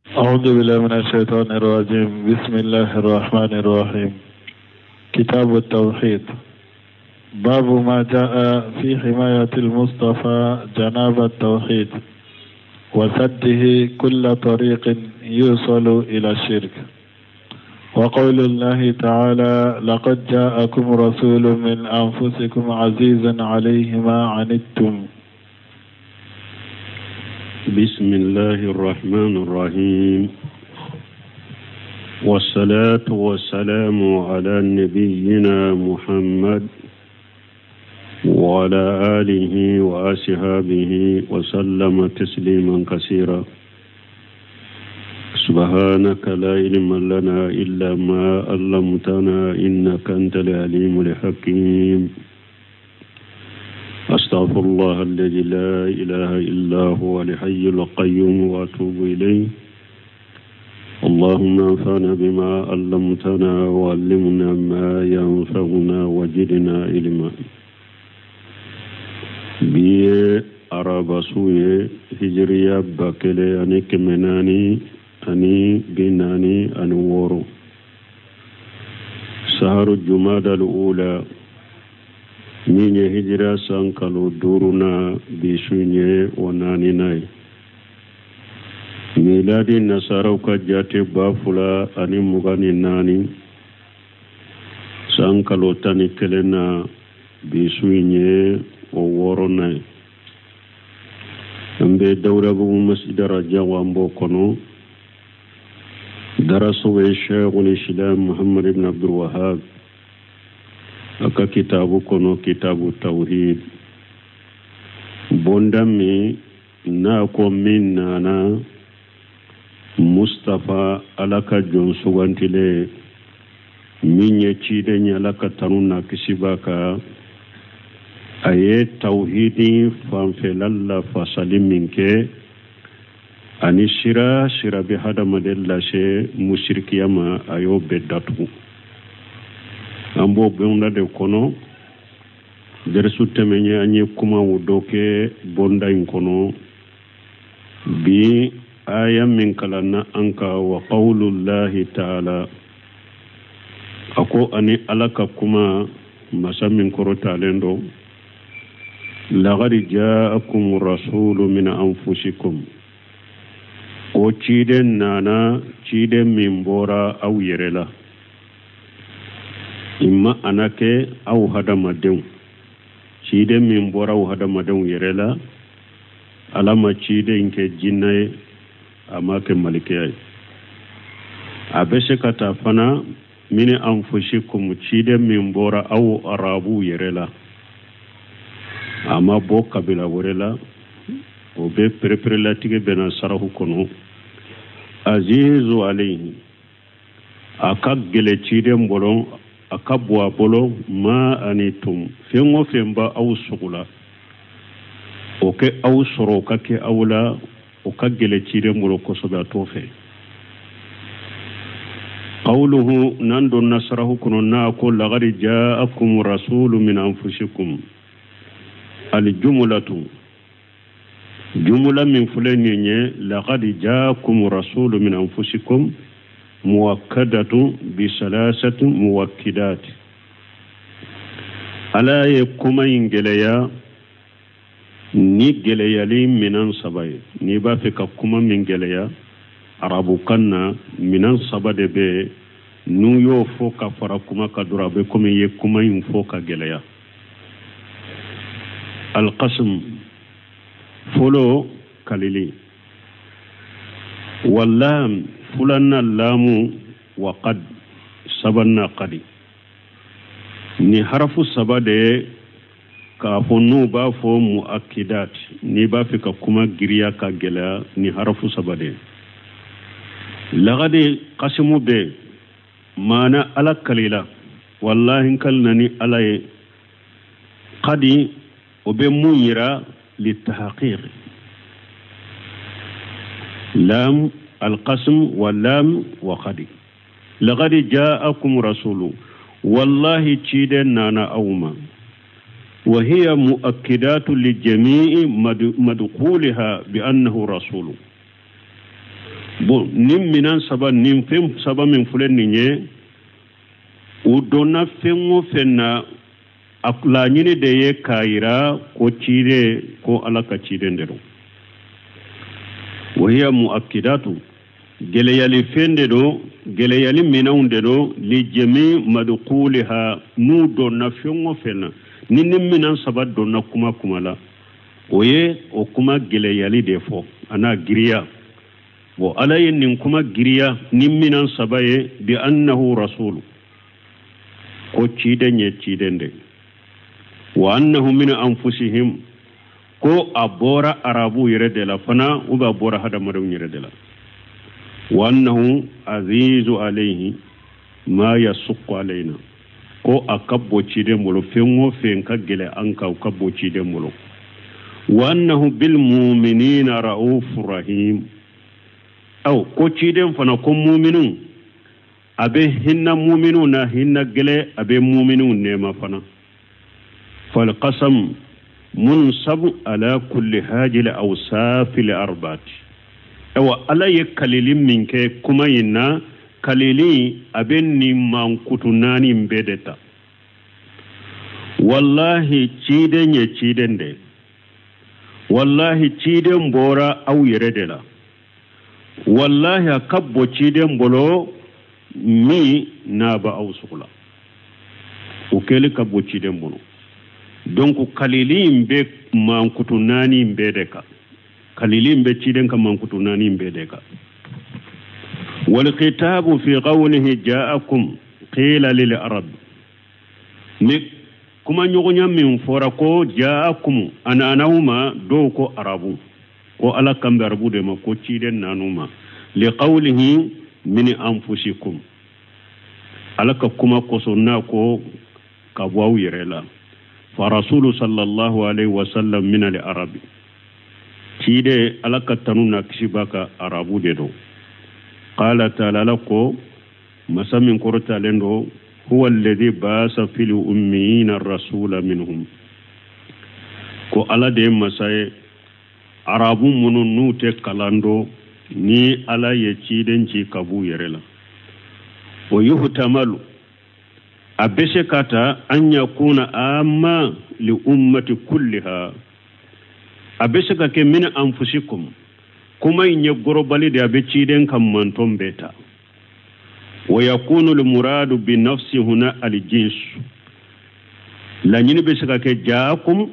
أعوذ بالله من الشيطان الرجيم بسم الله الرحمن الرحيم كتاب التوحيد باب ما جاء في حماية المصطفى جناب التوحيد وسده كل طريق يوصل إلى الشرك وقول الله تعالى لقد جاءكم رسول من أنفسكم عزيز عليه ما عنتم. بسم الله الرحمن الرحيم، والصلاة والسلام على نبينا محمد وعلى آله وأصحابه وسلم تسليما كثيرا. سبحانك لا علم لنا إلا ما علمتنا إنك أنت العليم الحكيم. أستغفر الله الذي لا إله إلا هو الحي القيوم وأتوب إليه. اللهم انفعنا بما علمتنا وعلمنا ما ينفعنا وزدنا علما. Bi ye araba su ye, hijiriya 1446, saharu jumada al-ula, min ye hijira san kalo duurunan, bi su ye o naaninan ye. Miladi nasaraw ka jate 2024, san kalo 11 na, bi su ye o wɔɔrɔnan ye. An bɛ Dawudabugu Masjid Rajaw, an b'o kɔnɔ. Daraso ye Sheikhul Islam Muhammad ibn Abdul Wahab a ka kitabu kɔnɔ, kitabu tawhid, bonda min n'a ko min nana Mustafa, Ala ka jɔn sugantilen, min ye ciden ye, Ala ka tanu n'a kisi b'a kan, a ye tawhidi fanfɛla lafasali min kɛ ani sira sira bɛ hadamaden lase musirikiya ma, a y'o bɛɛ datugu. An b'o bonda de kɔnɔ. Dɛrɛsu tɛmɛnen, an ye kumaw dɔ kɛ bonda in kɔnɔ. Bi aya min kalanna an ka, wa qawlullahi ta'ala, a ko ani Ala ka kuma, masa min kɔrɔtalen don, laqad ja'akum rasulu min anfusikum, ko ciden nana, ciden min bɔra aw yɛrɛ la, imma ana kɛ aw hadamadenw, ciden min bɔra aw hadamadenw yɛrɛ la. Ala ma ciden kɛ jinɛ ye, a ma kɛ malikeya ye. A bɛ se ka taa fana min anfusikum, ciden min bɔra aw arabuw yɛrɛ la, a ma bɔ kabila wɛrɛ la. O bɛ pereperelatigɛ bɛna sarahu kɔnɔ. Azizu alayhi, a ka gɛlɛ ciden bolo, a ka bɔ a bolo, ma anitum, fɛn o fɛn b'a aw sogo la, o kɛ aw sɔrɔ, o ka kɛ aw la, o ka gɛlɛ ciden bolo kosɛbɛ, a t'o fɛ. Qawluhu, n'an donna sarahu kɔnɔ, n'a ko laqad ja'akum rasulu min anfusikum, aljumlatu, jumla min filɛ nin ye, laqad ja'akum rasulu min anfusikum muwakkadatu bi salasati muwakkidat. Ala ye kuma in gɛlɛya ni gɛlɛyali minan saba ye. N'i b'a fɛ ka kuma min gɛlɛya arabukan na, minan saba de bɛ, n'u y'o fɔ ka fara kuma kan dɔrɔn, a bɛ komi i ye kuma in fɔ ka gɛlɛya. Alqasm, fɔlɔ kalili, walam, filanan lamu, wa qad, sabanan qadi. Ni harafu saba de ye k'a fɔ n'u b'a fɔ muakkidat. N'i b'a fɛ ka kuma giriya ka gɛlɛya, ni harafu saba de ye. Lagadi kasimu bɛ maana Ala kalila, wallahi n kalina ni Ala ye. Qadi, o bɛ mun yira? Litahqiq. Lam alqasm wa lam wa qadi. Laqad ja'akum rasulu, wallahi ciden nana aw ma. Wa hiya muakkidatu li jami'i madkhulha bi annahu rasulu. Bon, nin minan saba, nin fɛn saba min filɛ nin ye, u donna fɛn o fɛn na, a laɲini de ye k'a yira ko ciden, ko Ala ka ciden de don. Wa hiya muakkidatu, gɛlɛyali fɛn de don, gɛlɛyali minɛnw de don, li jami madkuliha, n'u donna fɛn o fɛn na, ni minɛn saba donna kuma la, o ye o kuma gɛlɛyali de fɔ a n'a giriya. Bon, Ala ye nin kuma giriya ni minɛn saba ye, bi annahu rasulu, ko ciden ye ciden de, wa annahu min anfusihim, ko a bɔra arabu yɛrɛ de la fana, ou bien a bɔra hadamadenw yɛrɛ de la, wa annahu azizu alayhi ma yasuqu alayna, ko a ka bon ciden bolo, fɛn o fɛn ka gɛlɛn an kan, o ka bon ciden bolo, wa annahu bil mu'minina ra'ufur rahim, aw ko ciden fana ko muminu, a bɛ hinɛ muminu na, hinɛ gɛlɛn, a bɛ muminu nɛɛma fana. Fal qasam munsabu ala kulli hajil awsafi li arba'ati. Awa, Ala ye kalili min kɛ kuma in na, kalili a bɛ nin mankutu naani in bɛɛ de ta. Wallahi ciden ye ciden de, wallahi ciden bɔra aw yɛrɛ de la, wallahi a ka bon ciden bolo min n'a bɛ aw sugu la, o kɛli ka bon ciden bolo. Donc kalili in bɛ mankutu naani in bɛɛ de kan, kalili in bɛ ciden ka mankutu naani in bɛɛ de kan. Wal khitabu fi qawlihi ja'akum qila lil arab, ni kuma ɲɔgɔnya min fɔra ko ja'akum, a nana aw ma, dɔw ko arabu, ko Ala kan bɛ arabu de ma, ko ciden nan'u ma, li qawlihi min anfusikum, Ala ka kuma kosɔn n'a ko ka bɔ aw yɛrɛ la. Fa rasulu sallallahu alaihi wasallam min al arabi, ciden Ala ka tanu na kisi b'a ka, arabu de don. Qala ta'ala, Ala ko masa min kɔrɔtalen don, huwa alladhi ba'asa fil ummiyina rasula minhum, ko Ala de ye masa ye, arabu minnu n'u tɛ kalan dɔn, ni Ala ye ciden ci ka b'u yɛrɛ la. O yuhtamalu, a bɛ se ka ta, an yakuna amma li ummati kulliha, a bɛ se ka kɛ min anfusikum, kuma in ye gorobali de, a bɛ ciden ka mantɔn bɛɛ ta. Wa yakunu al-muradu bi nafsi huna al-jins, laɲini bɛ se ka kɛ jaakum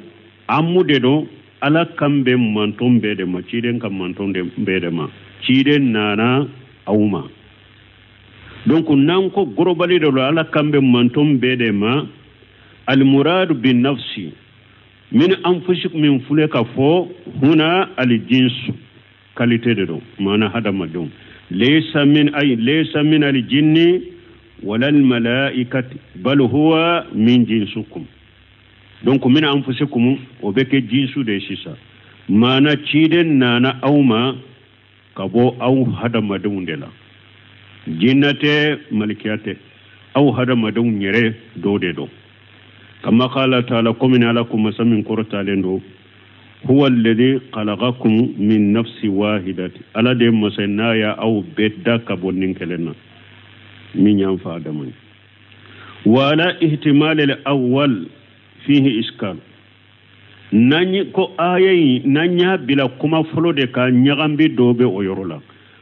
amu de don, Ala kan bɛ mantɔn bɛɛ de ma, ciden ka mantɔn bɛɛ de ma, ciden nana aw ma. Donc n'an ko gorobali de don, Ala kan bɛ mantɔn bɛɛ de ma, al-muradu bi nafsi min anfusikum min filɛ ka fɔ huna al-jins, qualité de don, maana hadamadenw, laysa min ay laysa min al-jinni wala al-malaikati bal huwa min jinsukum. Donc min anfusikum o bɛ kɛ jinsu de ye sisan, maana ciden nana aw ma ka bɔ aw hadamadenw de la, jinna tɛ, malikiya tɛ, aw hadamadenw yɛrɛ dɔ de don. Kama qala ta'ala, komi Ala ko masa min kɔrɔtalen don, huwa alladhi khalaqakum min nafsi wahidati, Ala de ye masa n'a ya aw bɛɛ da ka bɔ nin kelen na min y'an fa Adamu ye. Wa ala ihtimal al-awwal fihi iskal, n'an ko aya in n'an y'a bila kuma fɔlɔ de kan, ɲagambi dɔ bɛ o yɔrɔ la.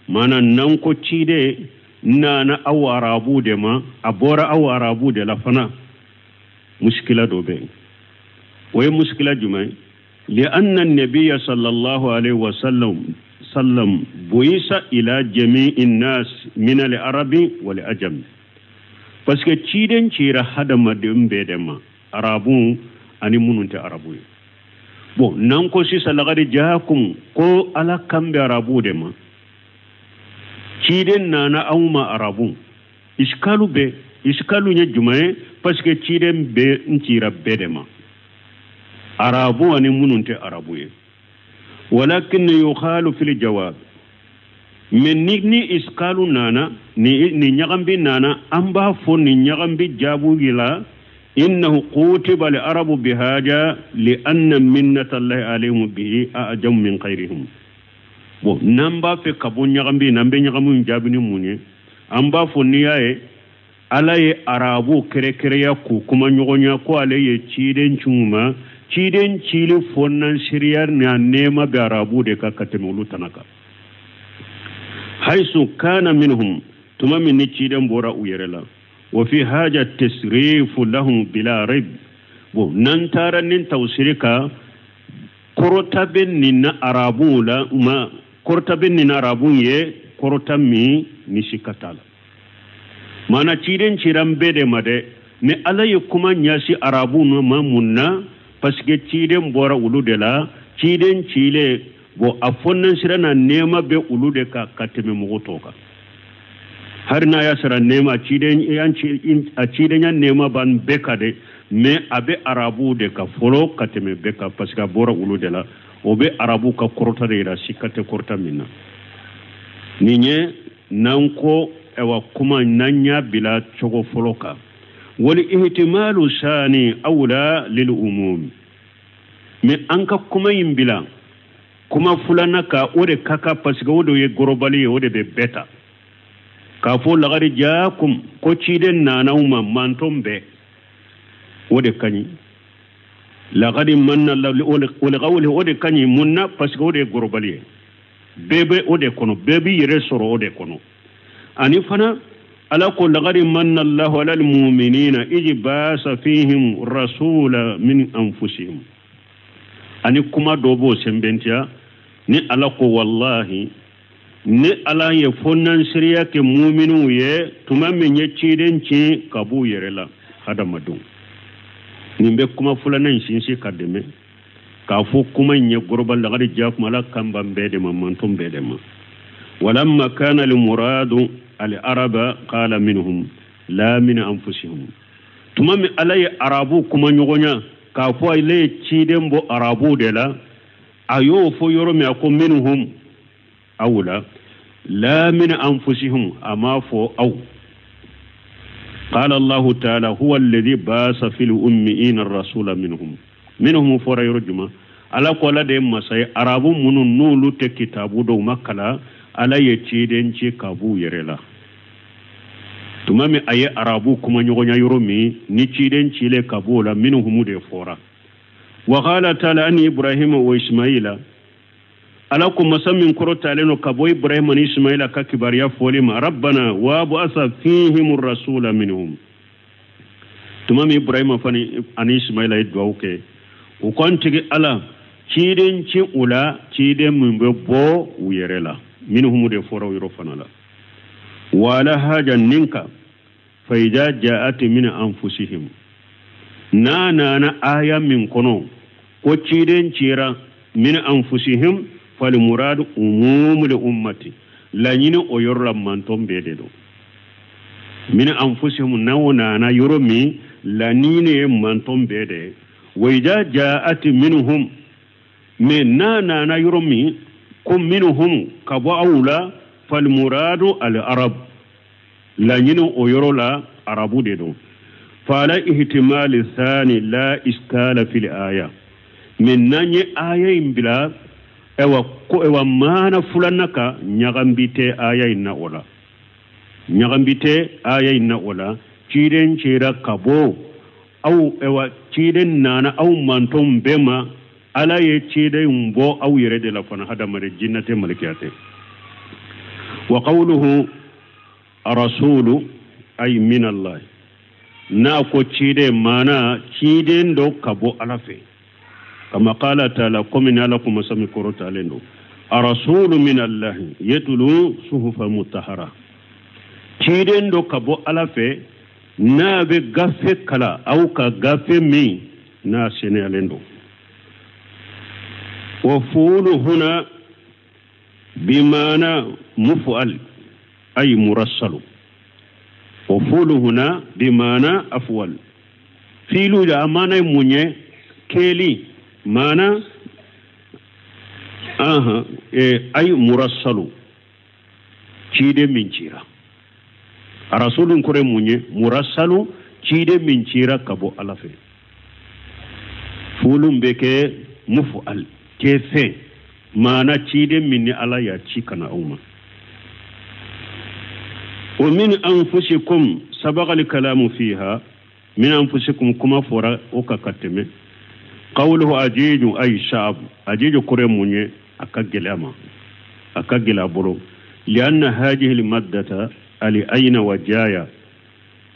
Maana n'an ko ciden nana aw arabu de ma, a bɔra aw arabu de la fana, muskila dɔ bɛ yen. O ye muskila jumɛn ye? Li'anna an-nabiyya sallallahu alaihi wa sallam bu'isa ila jami'i an-nas min al-arabi wal ajam, parce que ciden cira hadamaden bɛɛ de ma, arabu ani minnu tɛ arabu ye. Bon, n'an ko sisan laqad ja'akum, ko Ala kan bɛ arabu de ma, ciden nana aw ma arabu, iskalu bɛ, iskalu ye jumɛn ye? Parce que ciden bɛ n cira bɛɛ de ma, arabu ani minnu tɛ arabu ye. Walakin yukhalu fil jawab, mais ni iskalu nana, ni ɲagambi nana, an b'a fɔ ni ɲagambi jaabu la, innahu qutiba al arabu bihaja li anna minnata allahi alayhim bihi a'jam min ghayrihim. Bon, n'an b'a fɛ ka bɔ ɲagami na, an bɛ ɲagami jaabi ni mun ye? An b'a fɔ n'i y'a ye Ala ye arabu kɛrɛkɛrɛya k'u kuma ɲɔgɔnya ko ale ye ciden ci u ma, ciden cili fɔnansiriya n'a nɛɛma bɛ arabu de kan ka tɛmɛ olu tana kan. Haisu kana minhum, tuma min ni ciden bɔra u yɛrɛ la, wa fi haja tasrifu lahum bila raib. Bon, n'an taara nin tawsiri kan, kɔrɔta bɛ nin na arabuw la, ma kɔrɔta bɛ nin na arabuw ye, kɔrɔta min ni sika t'a la. Maana ciden cira n bɛɛ de ma dɛ, mais Ala ye kuma ɲɛsin arabuw ma mun na? Parce que ciden bɔra olu de la, ciden cilen, bon, a fɔnansira na nɛɛma bɛ olu de kan ka tɛmɛ mɔgɔ tɔw kan. Hari n'a y'a sɔrɔ nɛɛma a cidenya nɛɛma b'an bɛɛ kan dɛ, mais a bɛ arabuw de kan fɔlɔ ka tɛmɛ bɛɛ kan, parce que a bɔra olu de la. O bɛ arabuw ka kɔrɔta de yira, sika tɛ kɔrɔta min na. Nin ye n'an ko ayiwa kuma n'an y'a bila cogo fɔlɔ kan. Wali ihtimalu sani awla lil umum, mais an ka kuma in bila kuma filanan kan, o de ka kan, parce que o de ye gorobali ye, o de bɛ bɛɛ ta. K'a fɔ lagari jaakum, ko ciden nana u ma mantɔn bɛɛ, o de ka ɲi. Lagari manna wali o de ka ɲi mun na? Parce que o de ye gorobali ye, bɛɛ bɛ o de kɔnɔ, bɛɛ b'i yɛrɛ sɔrɔ o de kɔnɔ. Ani fana Ala ko lagari manna Allahu alal mu'minina iji basa fihim rasula min anfusihim. Ani kuma dɔ b'o sɛnbɛntiya ni Ala ko wallahi ni Ala ye fɔnansiriya kɛ muminuw ye tuma min ye ciden ci ka b'u yɛrɛ la hadamadenw. Nin bɛ kuma filanan in sinsin ka dɛmɛ k'a fɔ kuma in ye goroba lagari jakuma Ala kan b'an bɛɛ de ma, mantɔn bɛɛ de ma. Walamma kana al muradu al araba qala minhum la min anfusihim. Tuma min Ala ye arabu kuma ɲɔgɔnya k'a fɔ ale ye ciden bɔ arabu de la, a y'o fɔ yɔrɔ min a ko minhum awla la min anfusihim, a m'a fɔ aw. Qala Allahu ta'ala huwa alladhi basa fil ummiina rasula minhum. Minhum fɔra yɔrɔ jumɛn? Ala ko Ala de ye masa ye, arabu minnu n'olu tɛ kitabu dɔw ma kalan, Ala ye ciden ci ka b'u yɛrɛ la. Tuma min a ye arabu kuma ɲɔgɔnya yɔrɔ min ni ciden cilen ka b'o la, minhum de fɔra. Wa qala ta'ala ani Ibrahima wa Ismaila, Ala ko masa min kɔrɔtalen don ka bɔ Ibrahima ni Ismaila ka kibaruya fɔli ma, rabbana wa ba'atha fihim rasula minhum. Tuma min Ibrahima fana ani Ismaila ye duwawu kɛ, u ko an tigi Ala ciden ci u la, ciden min bɛ bɔ u yɛrɛ la, minhum de fɔra o yɔrɔ fana la. Wala haja ninka fa idha ja'at min anfusihim, n'a nana aya min kɔnɔ ko ciden cira min anfusihim fal murad umumul ummati, laɲini o yɔrɔ la mantɔn bɛɛ de don. Min anfusihim n'o nana yɔrɔ min laɲini ye mantɔn bɛɛ de ye. Wa idha ja'at minhum, mais n'a nana yɔrɔ min ko minhum ka bɔ aw la, fal muradu al arab, laɲini o yɔrɔ la arabu de don. Fala ihtimali thani la iskala fil aya, mais n'an ye aya in bila ewa ko ewa maana filanan kan, ɲagambi tɛ aya in na o la, ɲagambi tɛ aya in na o la. Ciden cira ka bɔ aw, ewa ciden nana aw mantɔn bɛɛ ma, Ala ye ciden bɔ aw yɛrɛ de la fana, hadamaden jinɛ tɛ malikiya tɛ. Wa qawluhu rasulu ay min Allah, n'a ko ciden maana ciden dɔ ka bɔ Ala fɛ, kama qala ta'ala, komi ni Ala ko masa min kɔrɔtalen don, arasulu min Allah yatlu suhufa mutahara, ciden dɔ ka bɔ Ala fɛ n'a bɛ gafe kala aw ka gafe min n'a seniyalen don. Wa fuulu huna bimana muf'al ay murassalu, wa fuulu huna bimana afwal, fiilu da amana ye mun ye? Kɛli maana ay murassalu, ciden min cira. Rasulun kɔrɔ ye mun ye? Murassalu, ciden min cira ka bɔ Ala fɛ. Fuulun bɛ kɛ muf'al, kɛ fɛn. Maana ciden min ni Ala y'a ci ka na aw ma. Wa min anfusikum sabaqa al-kalamu fiha, min anfusikum kuma fɔra o kan ka tɛmɛ. Qawluhu ajiju ay sha'ab, ajiju kɔrɔ ye mun ye? A ka gɛlɛn a ma, a ka gɛlɛn a bolo. Lianna hadihi al-maddata ali ayna wa jaya,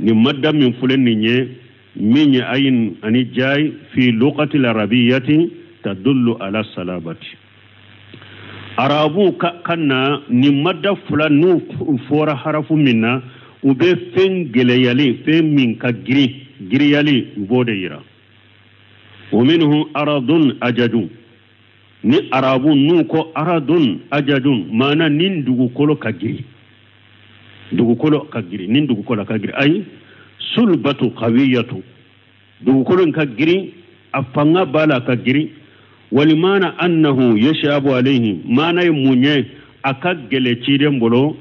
ni madda min filɛ nin ye, min ye ayin ani jaay fi lughati al-arabiyyati tadullu ala salabati. Arabu ka kan na ni madda fila n'u fɔra harafu min na, u bɛ fɛn gɛlɛyali, fɛn min ka girin, giriyali, u b'o de yira. Wa minhu aradun ajadun, ni arabu n'u ko aradun ajadun, maana ni dugukolo ka girin, dugukolo ka girin, ni dugukolo ka girin, ayi sulbatu qawiyatu, dugukolo ka girin, a fanga b'a la ka girin. Walimana annahu yashabu alayhi, maana ye mun ye? A ka gɛlɛ ciden bolo.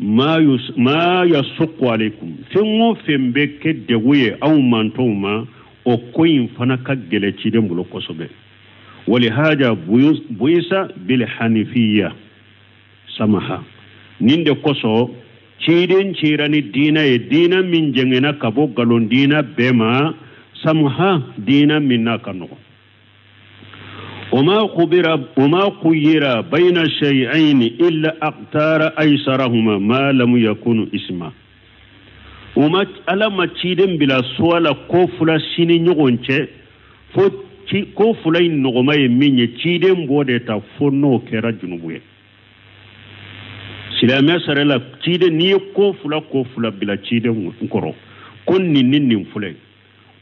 Ma yasuqu alaykum, fɛn o fɛn bɛ kɛ degun ye aw mantɔnw ma, o ko in fana ka gɛlɛ ciden bolo kosɛbɛ. Walihaja buisa bil hanifiya samaha, nin de kosɔn ciden cira ni diinɛ ye, diinɛ min jɛngɛnna ka bɔ nkalon diinɛ bɛɛ ma, samaha diinɛ min n'a ka nɔgɔn. وما خير بين شيئين إلا أختار أيسرهما ما لم يكن اسما. وما ala ma ciden bila suwa la ko fila sini ɲɔgɔn cɛ, fo ko fila in nɔgɔma ye min ye, ciden b'o de ta fo n'o kɛra junubu ye. Silamɛya sariya la, ciden n'i ye ko fila bila ciden kɔrɔ, ko nin ni nin filɛ,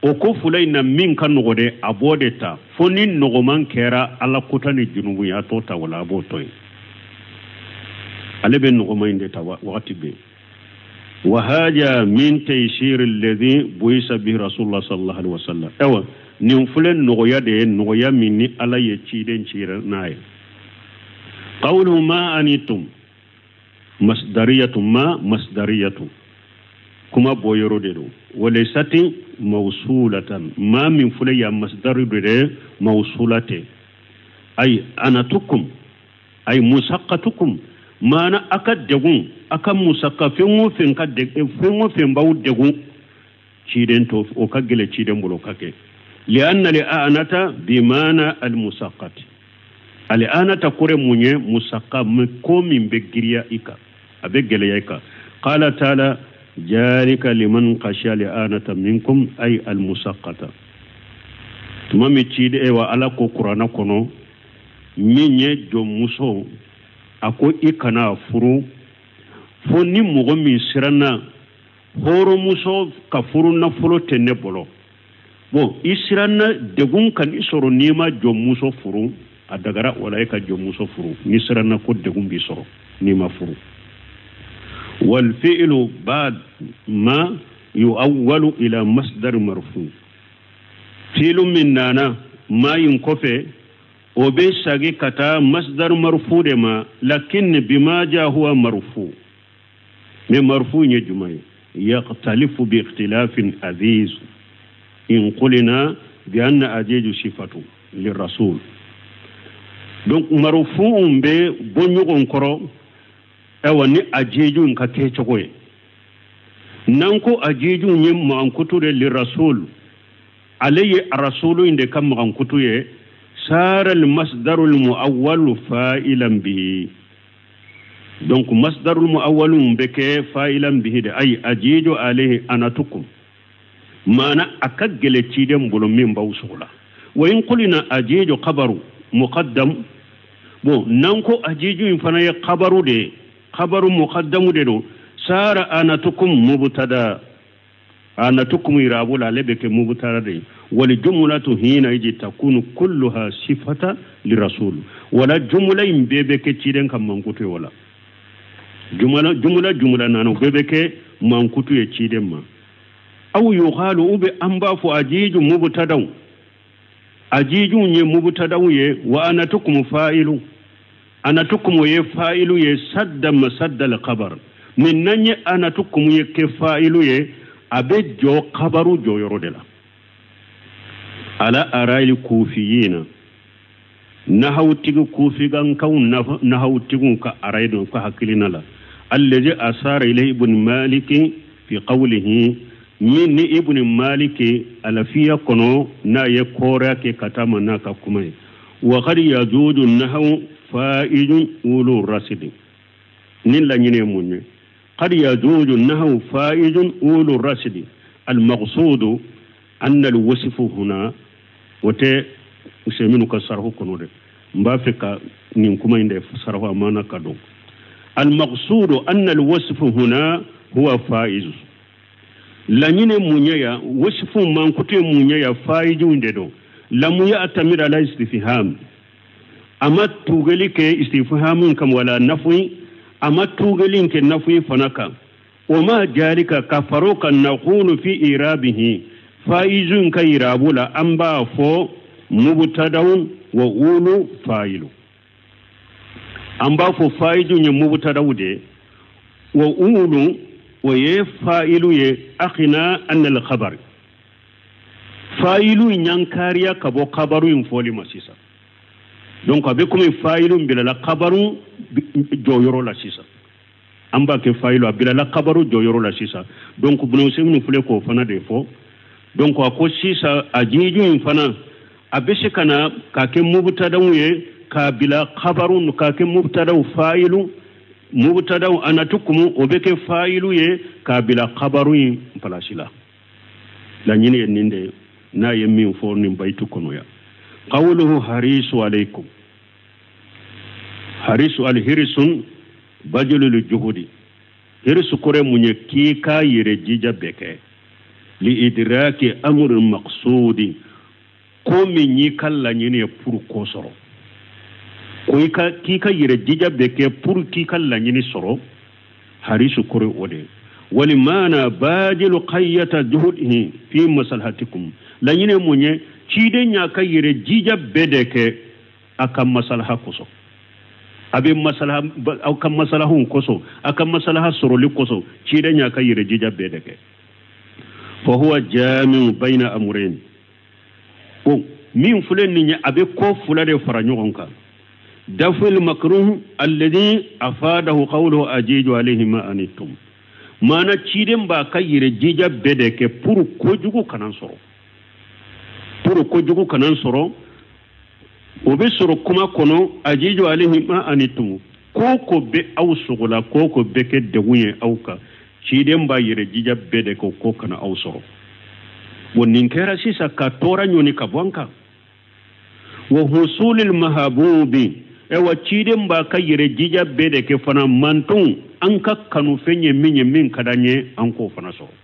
o ko fila in na min ka nɔgɔ dɛ, a b'o de ta, fo ni nɔgɔman kɛra ala kota ni junubu ye, a t'o ta wala a b'o to yen. Ale bɛ nɔgɔman in de ta wagati bɛɛ. Wa haja min taysir alladhi buisa bihi rasulullah sallallahu alaihi wasallam. Ayiwa, nin filɛ nɔgɔya de ye, nɔgɔya min ni Ala ye ciden cira n'a ye. Qawluhu ma anitum masdariyatu, ma masdariyatu kuma bɔ yɔrɔ de don. Walaysati mawsulatan, ma min filɛ ya masdari de dɛ, mawsula tɛ. Ay anatukum ay musaqqatukum, maana a ka degun, a ka musaka, fɛn o fɛn ka degun, fɛn o fɛn b'aw degun, ciden to o ka gɛlɛn ciden bolo ka kɛ. Lianna li anata bimaana al musaqqati, al anata kɔrɔ mun ye? Musaka, ko min bɛ giriya i kan, a bɛ gɛlɛya i kan. Qala taala jalika liman khashiya li anata minkum ay al musaqqata. Tuma min ciden wa Ala ko kuranna kɔnɔ, min ye jɔnmuso, a ko i kana furu fo ni mɔgɔ min siranna hɔrɔnmuso ka furu nafolo tɛ ne bolo. Bon, i siranna degun ka n'i sɔrɔ n'i ma jɔnmuso furu, a dagara wala e ka jɔnmuso furu n'i siranna ko degun b'i sɔrɔ n'i ma furu. Wal fi'lu ba'd ma yu'awwalu ila masdar marfu, fi'lu min nana ma in kɔfɛ, o bɛ sagi ka taa masdar marfu de ma, lakin bima ja huwa marfu. Mais marfu ye jumɛn ye? Yaqtalifu bi ikhtilafin aziz in qulina bi anna ajeju sifatu lirrasul. Donc marfu bɛ bɔ ɲɔgɔn kɔrɔ, ayiwa, ni ajeju in ka kɛ cogo ye. N'an ko ajeju ye mankutu de lirrasul, ale ye rasulu in de ka mankutu ye, sara al-masdaru al-mu'awwalu fa'ilan bihi. Donc masdaru al-mu'awwalu bɛ kɛ fa'ilan bihi de, ay ajidu alayhi anatukum, maana a ka gɛlɛ ciden bolo min b'aw sogo la. Wa in qulina ajidu khabaru muqaddam, bon n'an ko ajiju in fana ye khabaru de ye, khabaru muqaddamu de don, sara anatukum mubtada, anatukum irabu la, ale bɛ kɛ mubtada de ye. Wal jumlatu hina iji takunu kulluha sifata lirasul, wala jumla in bɛɛ bɛ kɛ ciden ka mankutu ye, wala jumla jumla jumla nana bɛɛ bɛ kɛ mankutu ye ciden ma. Aw yuqalu, u bɛ an b'a fɔ ajiju mubtadaw, ajiju ye mubtadaw ye, wa anatukum fa'ilu, anatukum ye fa'ilu ye, sadda masadda al-khabar. Min nan ye anatukum ye kɛ fa'ilu ye, a bɛ jɔ kabaru jɔyɔrɔ de la. Ala arayil kufiyina, Nahawtigi kufigankaw nahawtigiw ka arayi don ka hakilina la allazi asara ilayhi ibn maliki fi qawlihi min ni ibn maliki alafiya kɔnɔ n'a ye kɔrɔya kɛ ka taa ma n'a ka kuma ye wa qad yajuzu nahawu fa'idun ulu rasidi nin laɲini ye mun ye qad yajuzu nahawu fa'idun ulu rasidi al-maqsudu anna al-wasfu huna o tɛ Usɛminu ka sarahu kɔnɔ dɛ n b'a fɛ ka nin kuma in de sarahu a maana ka dɔn al-maqsudu anna al-wasfu huna huwa fa'izu laɲini mun ye yan wasifu mankutu ye mun ye yan fa'izu de don lamu ya'tamir ala istifham a ma tugeli kɛ istifhamun kan wala nafi a ma tugeli kɛ nafi fana kan o ma jalika ka faro kan naqulu fi irabihi faizun ka irabu la an b'a fɔ mubtada'un wa ulu fa'ilu an b'a fɔ faizun ye mubtada'u de wa ulu o ye fa'ilu ye akhina an al-khabar fa'ilu ɲankariya ka bɔ kabaru in fɔli ma sisan donc a bɛ komi fa'ilu bilala kabaru jɔyɔrɔ la sisan an b'a kɛ fa'ilu a bilala kabaru jɔyɔrɔ la sisan donc Ibn Usaymin filɛ k'o fana de fɔ donc a ko sisan a jiju in fana a bɛ se ka na k'a kɛ mubtadaw ye k'a bila kabaru k'a kɛ mubtadaw fa'ilu mubtadaw a natu kumu o bɛ kɛ fa'ilu ye k'a bila kabaru in palasi la laɲini ye nin de ye n'a ye min fɔ nin bayitu kɔnɔ yan qawluhu harisu alaykum harisu alhirisun bajulul juhudi hirisu kɔrɔ mun ye k'i k'a yɛrɛ jija bɛɛ kɛ li idraki amrin maqsudi ko min y'i ka laɲini ye pour k'o sɔrɔ ko i ka k'i ka yɛrɛ jija bɛɛ kɛ pour k'i ka laɲini sɔrɔ harisu kɔrɔ o de ye walimana bajilu qayyata juhudihi fi masalahatikum laɲini mun ye ciden y'a ka yɛrɛ jija bɛɛ de kɛ a ka masalaha kosɔn a bɛ masalaha aw ka masalahun kosɔn a ka masalaha sɔrɔli kosɔn ciden y'a ka yɛrɛ jija bɛɛ de kɛ fa huwa jamiu bayna amrayn ko min filɛ nin ye a bɛ ko fila de fara ɲɔgɔn kan dafil makruh alladhi afadahu qawluhu ajiju alayhi ma anittum maana ciden b'a ka yɛrɛ jija bɛɛ de kɛ pour kojugu kana sɔrɔ pour kojugu kana sɔrɔ o bɛ sɔrɔ kuma kɔnɔ ajiju alayhi ma anittum ko ko bɛ aw sogo la ko ko bɛ kɛ degun ye aw kan ciden b'a yɛrɛ jija bɛɛ de kɛ ko kana aw sɔrɔ bon nin kɛra sisan ka tɔɔrɔ ɲɔni ka bɔ an kan wa husulil mahabubi ewa ciden b'a ka yɛrɛ jija bɛɛ de kɛ fana manton an ka kanufɛn ye min ye min ka d'an ye an k'o fana sɔrɔ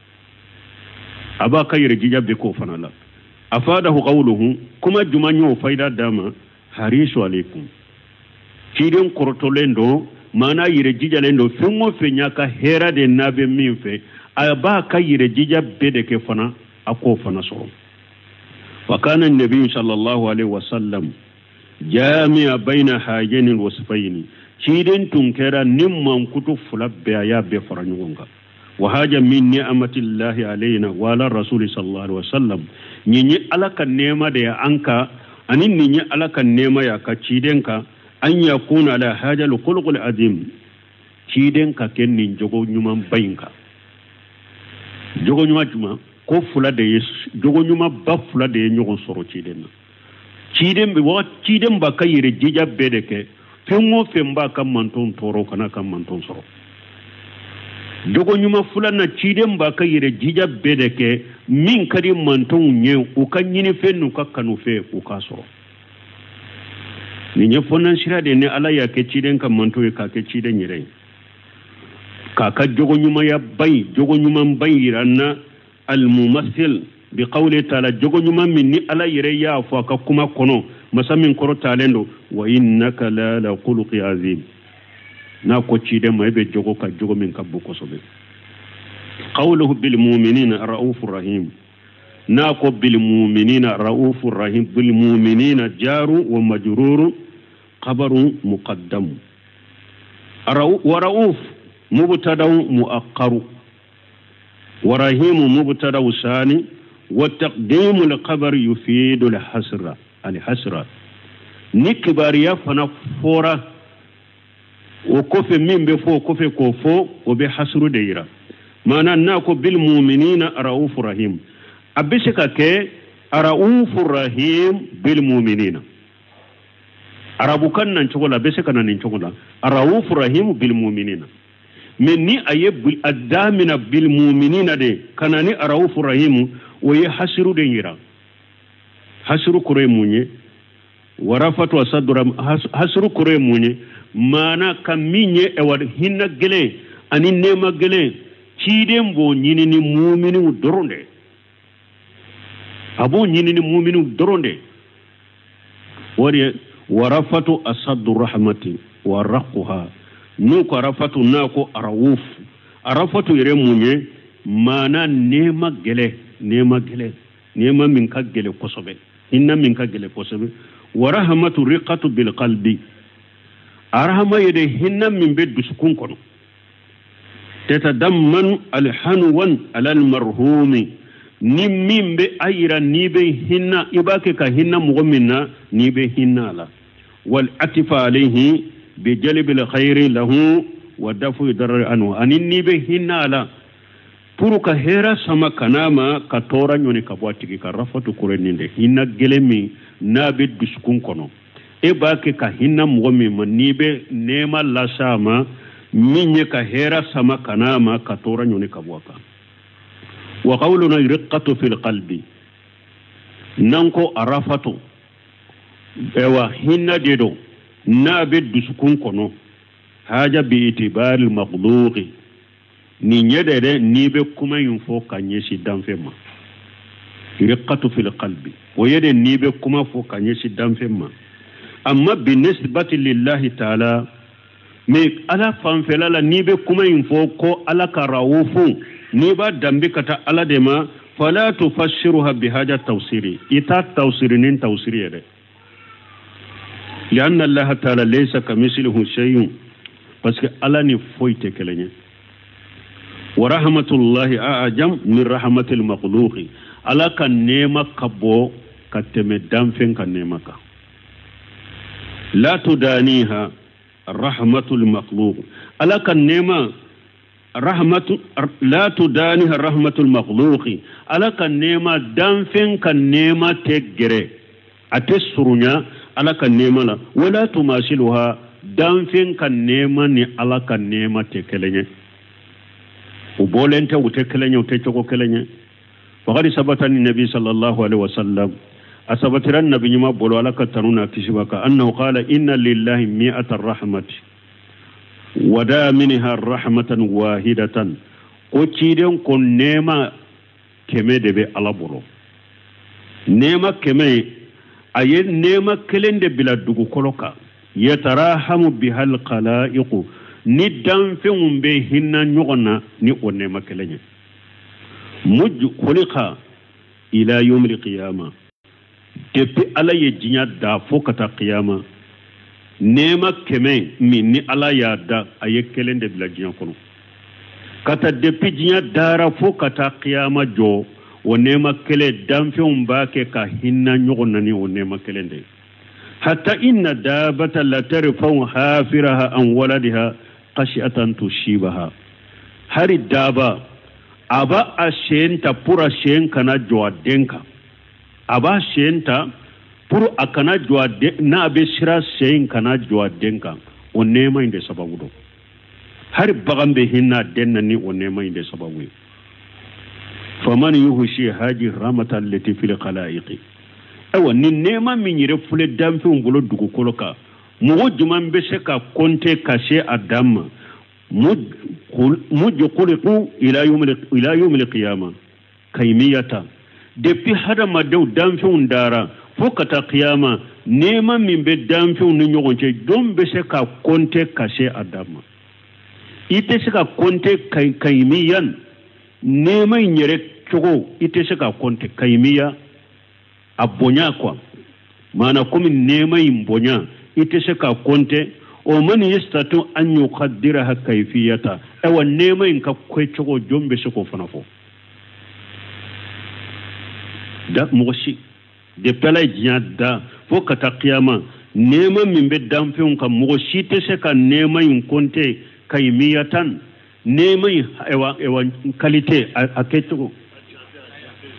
a b'a ka yɛrɛ jija bɛɛ k'o fana la afadahu qawluhu kuma juma y'o fayida d'a ma harisu alaykum ciden kɔrɔtɔlen don maana yɛrɛ jijalen don fɛn o fɛn y'a ka hɛrɛ de n'a bɛ min fɛ a b'a ka yɛrɛ jija bɛɛ de kɛ fana a k'o fana sɔrɔ wa kana nabi sallallahu alaihi wasallam jami'a bayna hajaini wasfaini ciden tun kɛra ni mankutu fila bɛɛ a y'a bɛɛ fara ɲɔgɔn kan wa haja min ni'amatillahi alayna wa ala rasuli sallallahu alaihi wasallam nin ye ala ka nɛɛma de ye an kan ani nin ye ala ka nɛɛma ye a ka ciden kan an yakuna ala hajal khuluqil azim ciden ka kɛ nin jogo ɲumanba in kan jogo ɲuman jumɛn ko fila de ye jogo ɲumanba fila de ye ɲɔgɔn sɔrɔ ciden na ciden bɛ waati ciden b'a ka yɛrɛ jija bɛɛ de kɛ fɛn o fɛn b'a ka manton tɔɔrɔ kana ka manton sɔrɔ jogo ɲuman filanan ciden b'a ka yɛrɛ jija bɛɛ de kɛ min ka di mantonw ye u ka ɲinifɛn n'u ka kanufɛn u k'a sɔrɔ nin ye fɔnansira de ni ala y'a kɛ ciden ka manton ye k'a kɛ ciden yɛrɛ ye k'a ka jogo ɲumanya ba in jogo ɲumanba in yira n na almumathil bi qawli taala jogo ɲuman min ni ala yɛrɛ y'a fɔ a ka kuma kɔnɔ masa min kɔrɔ talen don wa innaka la ala khuluqi azim n'a ko ciden ma e bɛ jogo ka jogo min ka bon kosɛbɛ qawluhu bil mu'minina ra'ufur rahim n'a ko bil mu'minina ra'ufur rahim bil mu'minina jaru wa majruru khabarun muqaddam wa ra'uf mubtada'un mu'aqqaru wa rahimu mubtada'u sani wa taqdimu al-khabar yufidu al-hasra al-hasra. Ni kibaruya fana fɔra o kɔfɛ, min bɛ fɔ o kɔfɛ k'o fɔ, o bɛ hasuru de yira. Maana n'a ko bil muminina raufu rahim, a bɛ se ka kɛ raufu rahim bil muminina. Arabukan na cogo la, a bɛ se ka na nin cogo la, raufu rahim bil muminina. Mais ni a ye a damina bil muminina de ka na ni raufu rahim, o ye hasiru de yira. Hasiru kɔrɔ ye mun ye? Warafatu asadura. Hasiru kɔrɔ ye mun ye? Maana ka min ye ɛwa hinɛ gɛlɛn ani nɛɛma gɛlɛn, ciden b'o ɲini ni muminiw dɔrɔn de, a b'o ɲini ni muminiw dɔrɔn de. O de ye warafatu asadu rahmati wa raquha. N'u ko arafatu, n'a ko arawuf, arafatu yɛrɛ mun ye? Maana nɛɛma gɛlɛn, nɛɛma gɛlɛn, nɛɛma min ka gɛlɛn kosɛbɛ, hinɛ min ka gɛlɛn kosɛbɛ. Wa rahmatu riqatu bil qalbi, arahama ye de hinɛ min bɛ dusukun kɔnɔ. Tatadammanu alhanwan alal marhumi, ni min bɛ a yira n'i bɛ hinɛ, i b'a kɛ ka hinɛ mɔgɔ min na, n'i bɛ hinɛ a la. Wal atifa alayhi bi jalbil khayri lahu wa dafu darar anhu, ani n'i bɛ hinɛ a la pour ka hɛrɛ sama ka n'a ma, ka tɔɔrɔ ɲɔni ka bɔ a tigi kan. Rafatu kɔrɔ nin de, hinɛ gɛlɛn min n'a bɛ dusukun kɔnɔ, e b'a kɛ ka hinɛ mɔgɔ min ma, n'i bɛ nɛɛma las'a ma, min ye ka hɛrɛ sama ka n'a ma, ka tɔɔrɔ ɲɔni ka bɔ a kan. Wa qawluna riqqatu fil qalbi, n'an ko arafatu, ɛwa hinɛ de don n'a bɛ dusukun kɔnɔ. Haja bi itibari makhluqi, nin ɲɛ de dɛ, n'i bɛ kuma in fɔ ka ɲɛsin danfɛn ma. Riqqatu fil qalbi, o ye de n'i bɛ kuma fɔ ka ɲɛsin danfɛn ma. Amma bi nisbati lillahi taala, mais ala fanfɛla la, n'i bɛ kuma in fɔ ko ala ka rawufu, n'i b'a danbe ka taa ala de ma, fala tufassiruha bihaja tawsiri, i t'a tawsiri ni tawsiri ye dɛ. Lianna allaha taala laysa kamislihi shay'un, parce que ala ni foyi tɛ kelen ye. Wa rahmatullahi a'jam min rahmatil makhluqi, ala ka nɛɛma ka bɔ ka tɛmɛ danfɛn ka nɛɛma kan. La tudaniha rahmatul makhluq, ala ka nɛɛma rahmatu la tudaniha rahmatul makhluqi, ala ka nɛɛma danfɛn ka nɛɛma tɛ gɛrɛ, a tɛ surunya ala ka nɛɛma la. Wala tumasiluha, danfɛn ka nɛɛma ni ala ka nɛɛma tɛ kelen ye, u bɔlen tɛ, u tɛ kelen ye, u tɛ cogo kelen ye. Faqad sabata ni nabi sallallahu alaihi wasallam, a sabatira nabi ɲuman bolo, ala ka tanu n'a kisi b'a kan, annahu qala inna lillahi mi'ata rahmati wada minha rahmatan wahidatan, ko ciden ko nɛɛma 100 de bɛ ala bolo. Nɛɛma 100, a ye nɛɛma kelen de bila dugukolo kan. Yatarahamu bihal khalaiqu, ni danfɛnw bɛ hinɛ ɲɔgɔn na ni o nɛɛma kelen ye. Muj khuliqa ila yawmil qiyama, depuis ala ye diɲɛ da fo ka taa qiyama, nɛɛma 100 min ni ala y'a da, a ye kelen de bila diɲɛ kɔnɔ. Ka taa depuis diɲɛ dara fo ka taa qiyama jɔ, o nɛɛma kelen danfɛnw b'a kɛ ka hinɛ ɲɔgɔn na ni o nɛɛma kelen de ye. Hatta inna dabata la tarfa'u hafiraha an waladiha khashi'atan tushibaha, hari daba a b'a a sen ta pour a sen kana jɔ a den kan, a b'a sen ta pour a kana jɔ a den, n'a bɛ sira sen kana jɔ a den kan, o nɛɛma in de sababu don. Hari bagan bɛ hinɛ a den na ni o nɛɛma in de sababu ye. Faman yuhshi haji rahmata allati fil khalaiqi, ayiwa ni nɛɛma min yɛrɛ filɛ danfɛnw bolo dugukolo kan, mɔgɔ jumɛn bɛ se ka kɔnte ka se a dan ma? Muj khuliqu ila yawmil qiyama kaymiyata, depuis hadamadenw danfɛnw dara fo ka taa qiyama, nɛɛma min bɛ danfɛnw ni ɲɔgɔn cɛ, jɔn bɛ se ka kɔnte ka se a dan ma? I tɛ se ka kɔnte kayimiyan, nɛɛma in yɛrɛ cogo i tɛ se ka kɔnte kayimiya, a bonya quoi, maana komi nɛɛma in bonya i tɛ se ka kɔnte. O man yastatu an yuqaddiraha kayfiyata, ayiwa nɛɛma in ka kɛ cogo jɔn bɛ se k'o fana fɔ? Da mɔgɔ si depuis ala ye diɲɛ da fo ka taa kiyama, Nɛɛma min bɛ danfɛnw kan, mɔgɔ si tɛ se ka nɛɛma in compter kayimiyatan. Nɛɛma in ayiwa qualité a kɛcogo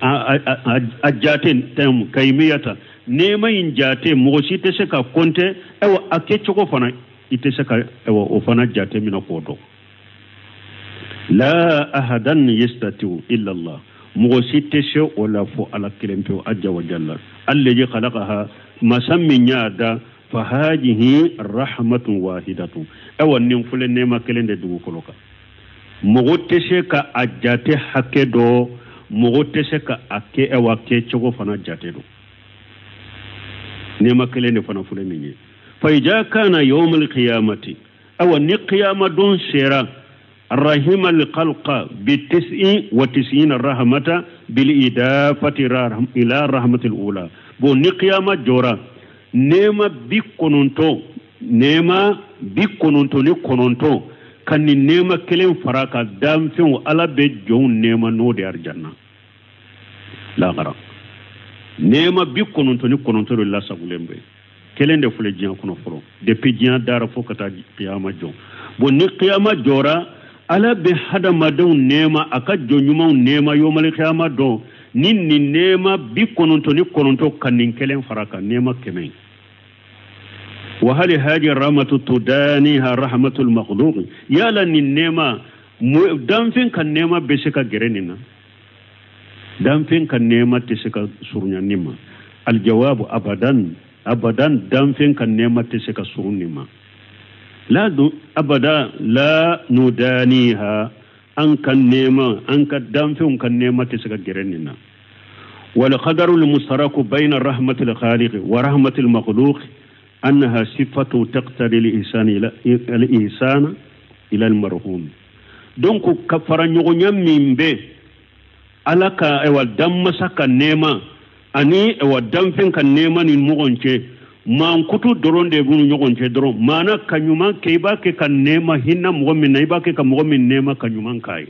a jate tɛmu kayimiyatan. Nɛɛma in jate mɔgɔ si tɛ se ka compter, ayiwa a kɛcogo fana i tɛ se ka ayiwa o fana jate minɛ k'o dɔn. La ahadan yastati'u illa Allah. Mɔgɔ si tɛ se o la fo Ala kelen pewu azza wa jalla. Allazi khalaqaha, masa min y'a da, fa hajihi rahmatun wahidatun. Ayiwa nin filɛ nɛɛma kelen de dugukolo kan. Mɔgɔ tɛ se ka a jate hakɛ dɔn, mɔgɔ tɛ se ka a kɛ ayiwa kɛcogo fana jate dɔn. Nɛɛma kelen de fana filɛ nin ye. Fa iza kana yawmal qiyamati, ayiwa ni qiyama don sera, rahima alkhalqa bi tis'i wa tis'ina rahmata bil idafati ila rahmatil ula. Bon ni qiyama jɔra, nɛɛma 99, nɛɛma 99 ka nin nɛɛma kelen fara ka danfɛnw, Ala bɛ jɔnw nɛɛma n'o de arijanna lahara. Nɛɛma 99 de lasagolen bɛ, kelen de filɛ diɲɛ kɔnɔ fɔlɔ depuis diɲɛ dara fo ka taa qiyama jɔ. Bon ni qiyama jɔra, Ala bɛ hadamadenw nɛɛma, a ka jɔn ɲumanw nɛɛma yomali qiyama dɔn ni nin nɛɛma 99 ka nin kelen fara kan, nɛɛma 100. Wa hali haji rahmatu tudaniha rahmatul makhluq. Yala nin nɛɛma danfɛn ka nɛɛma bɛ se ka gɛrɛ nin na? Danfɛn ka nɛɛma tɛ se ka surunya nin ma. Aljawabu abadan, abadan danfɛn ka nɛɛma tɛ se ka surun nin ma. La abada la nudaniha, an ka nɛɛma, an ka danfɛnw ka nɛɛma tɛ se ka gɛrɛ nin na. Wal qadarul mustaraku bayna rahmatil khaliq wa rahmatil makhluq annaha sifatu taqtadi al-ihsan ila al-ihsan ila al-marhum. Donc ka fara ɲɔgɔnya min bɛ Ala ka ayiwa danmasa ka nɛɛma ani ayiwa danfɛn ka nɛɛma ni ɲɔgɔn cɛ, mankutu dɔrɔn de b'u ni ɲɔgɔn cɛ dɔrɔn. Maana ka ɲuman kɛ, i b'a kɛ ka nɛɛma hinɛ mɔgɔ min na, i b'a kɛ ka mɔgɔ min nɛɛma ka ɲuman k'a ye,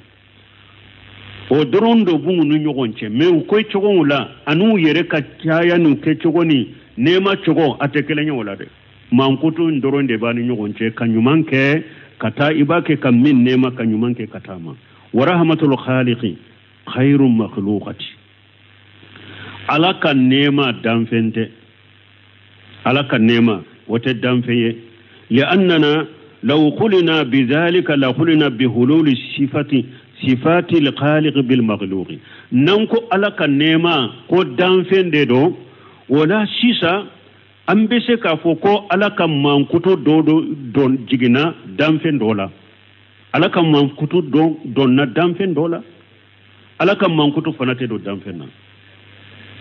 o dɔrɔn de b'u ni ɲɔgɔn cɛ. Mais u kɛcogow la an'u yɛrɛ ka caya n'u kɛcogo ni nɛɛma cogo a tɛ kelen ye o la dɛ. Mankutu dɔrɔn de b'a ni ɲɔgɔn cɛ, ka ɲuman kɛ ka taa, i b'a kɛ ka min nɛɛma ka ɲuman kɛ ka taa ma. Wa rahmatul khaliqi khairu makhluqati. Ala ka nɛɛma danfɛn tɛ, Ala ka nɛɛma o tɛ danfɛn ye. Li'annana law qulna bidhalika la qulna bihululi sifati sifati al-khaliq bil makhluqi. N'an ko Ala ka nɛɛma ko danfɛn de don, o la sisan an bɛ se k'a fɔ ko Ala ka mankutu dɔ dɔn jiginna danfɛn dɔ la, Ala ka mankutu dɔ dɔnna danfɛn dɔ la, Ala ka mankutu fana tɛ don danfɛn na.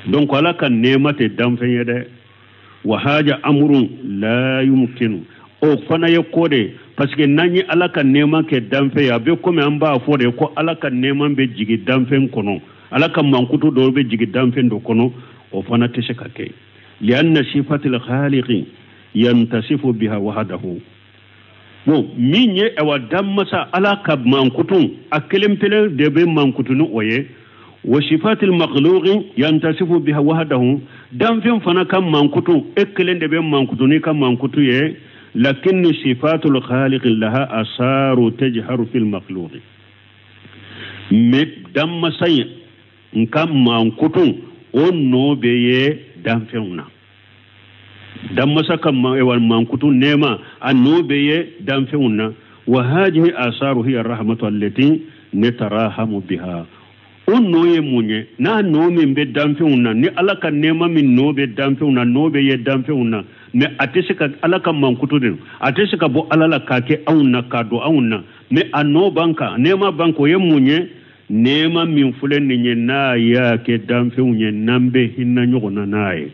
Donc Ala ka nɛɛma tɛ danfɛn ye dɛ. Wa haja amrun la yumkinu, o fana ye ko de, parce que n'an ye Ala ka nɛɛma kɛ danfɛn ye, a bɛ komi an b'a fɔ de ko Ala ka nɛɛma bɛ jigin danfɛn kɔnɔ, Ala ka mankutu dɔw bɛ jigin danfɛn dɔ kɔnɔ, o fana tɛ se ka kɛ. Lianna sifatil khaliqi yantasifu biha wahdahu. Bon min ye awa danmasa Ala ka mankutu a kelen pele de bɛ mankutu ni o ye. Wa sifatil makhluqi yantasifu biha wahdahu, danfɛn fana ka mankutu e kelen de bɛ mankutu n'i ka mankutu ye. Lakinni sifatul khaliqi laha asaru tajharu fil makhluqi. Mais danmasa in n ka mankutu o nɔ bɛ ye danfɛnw na. Danmasa ka mankutu nɛɛma a nɔ bɛ ye danfɛnw na. Wa hadihi asaru hiya rahmatu allati natarahamu biha. O nɔ ye mun ye? N'a nɔ min bɛ danfɛnw na, ni Ala ka nɛɛma min nɔ bɛ danfɛnw na, nɔ bɛ ye danfɛnw na, mais a tɛ se ka Ala ka mankutu de, a tɛ se ka bɔ Ala la k'a kɛ anw na, k'a don anw na, mais a nɔ b'an kan, nɛɛma b'an kan. O ye mun ye? Nɛɛma min filɛ nin ye, n'a y'a kɛ danfɛnw ye, n'an bɛ hinɛ ɲɔgɔn na n'a ye.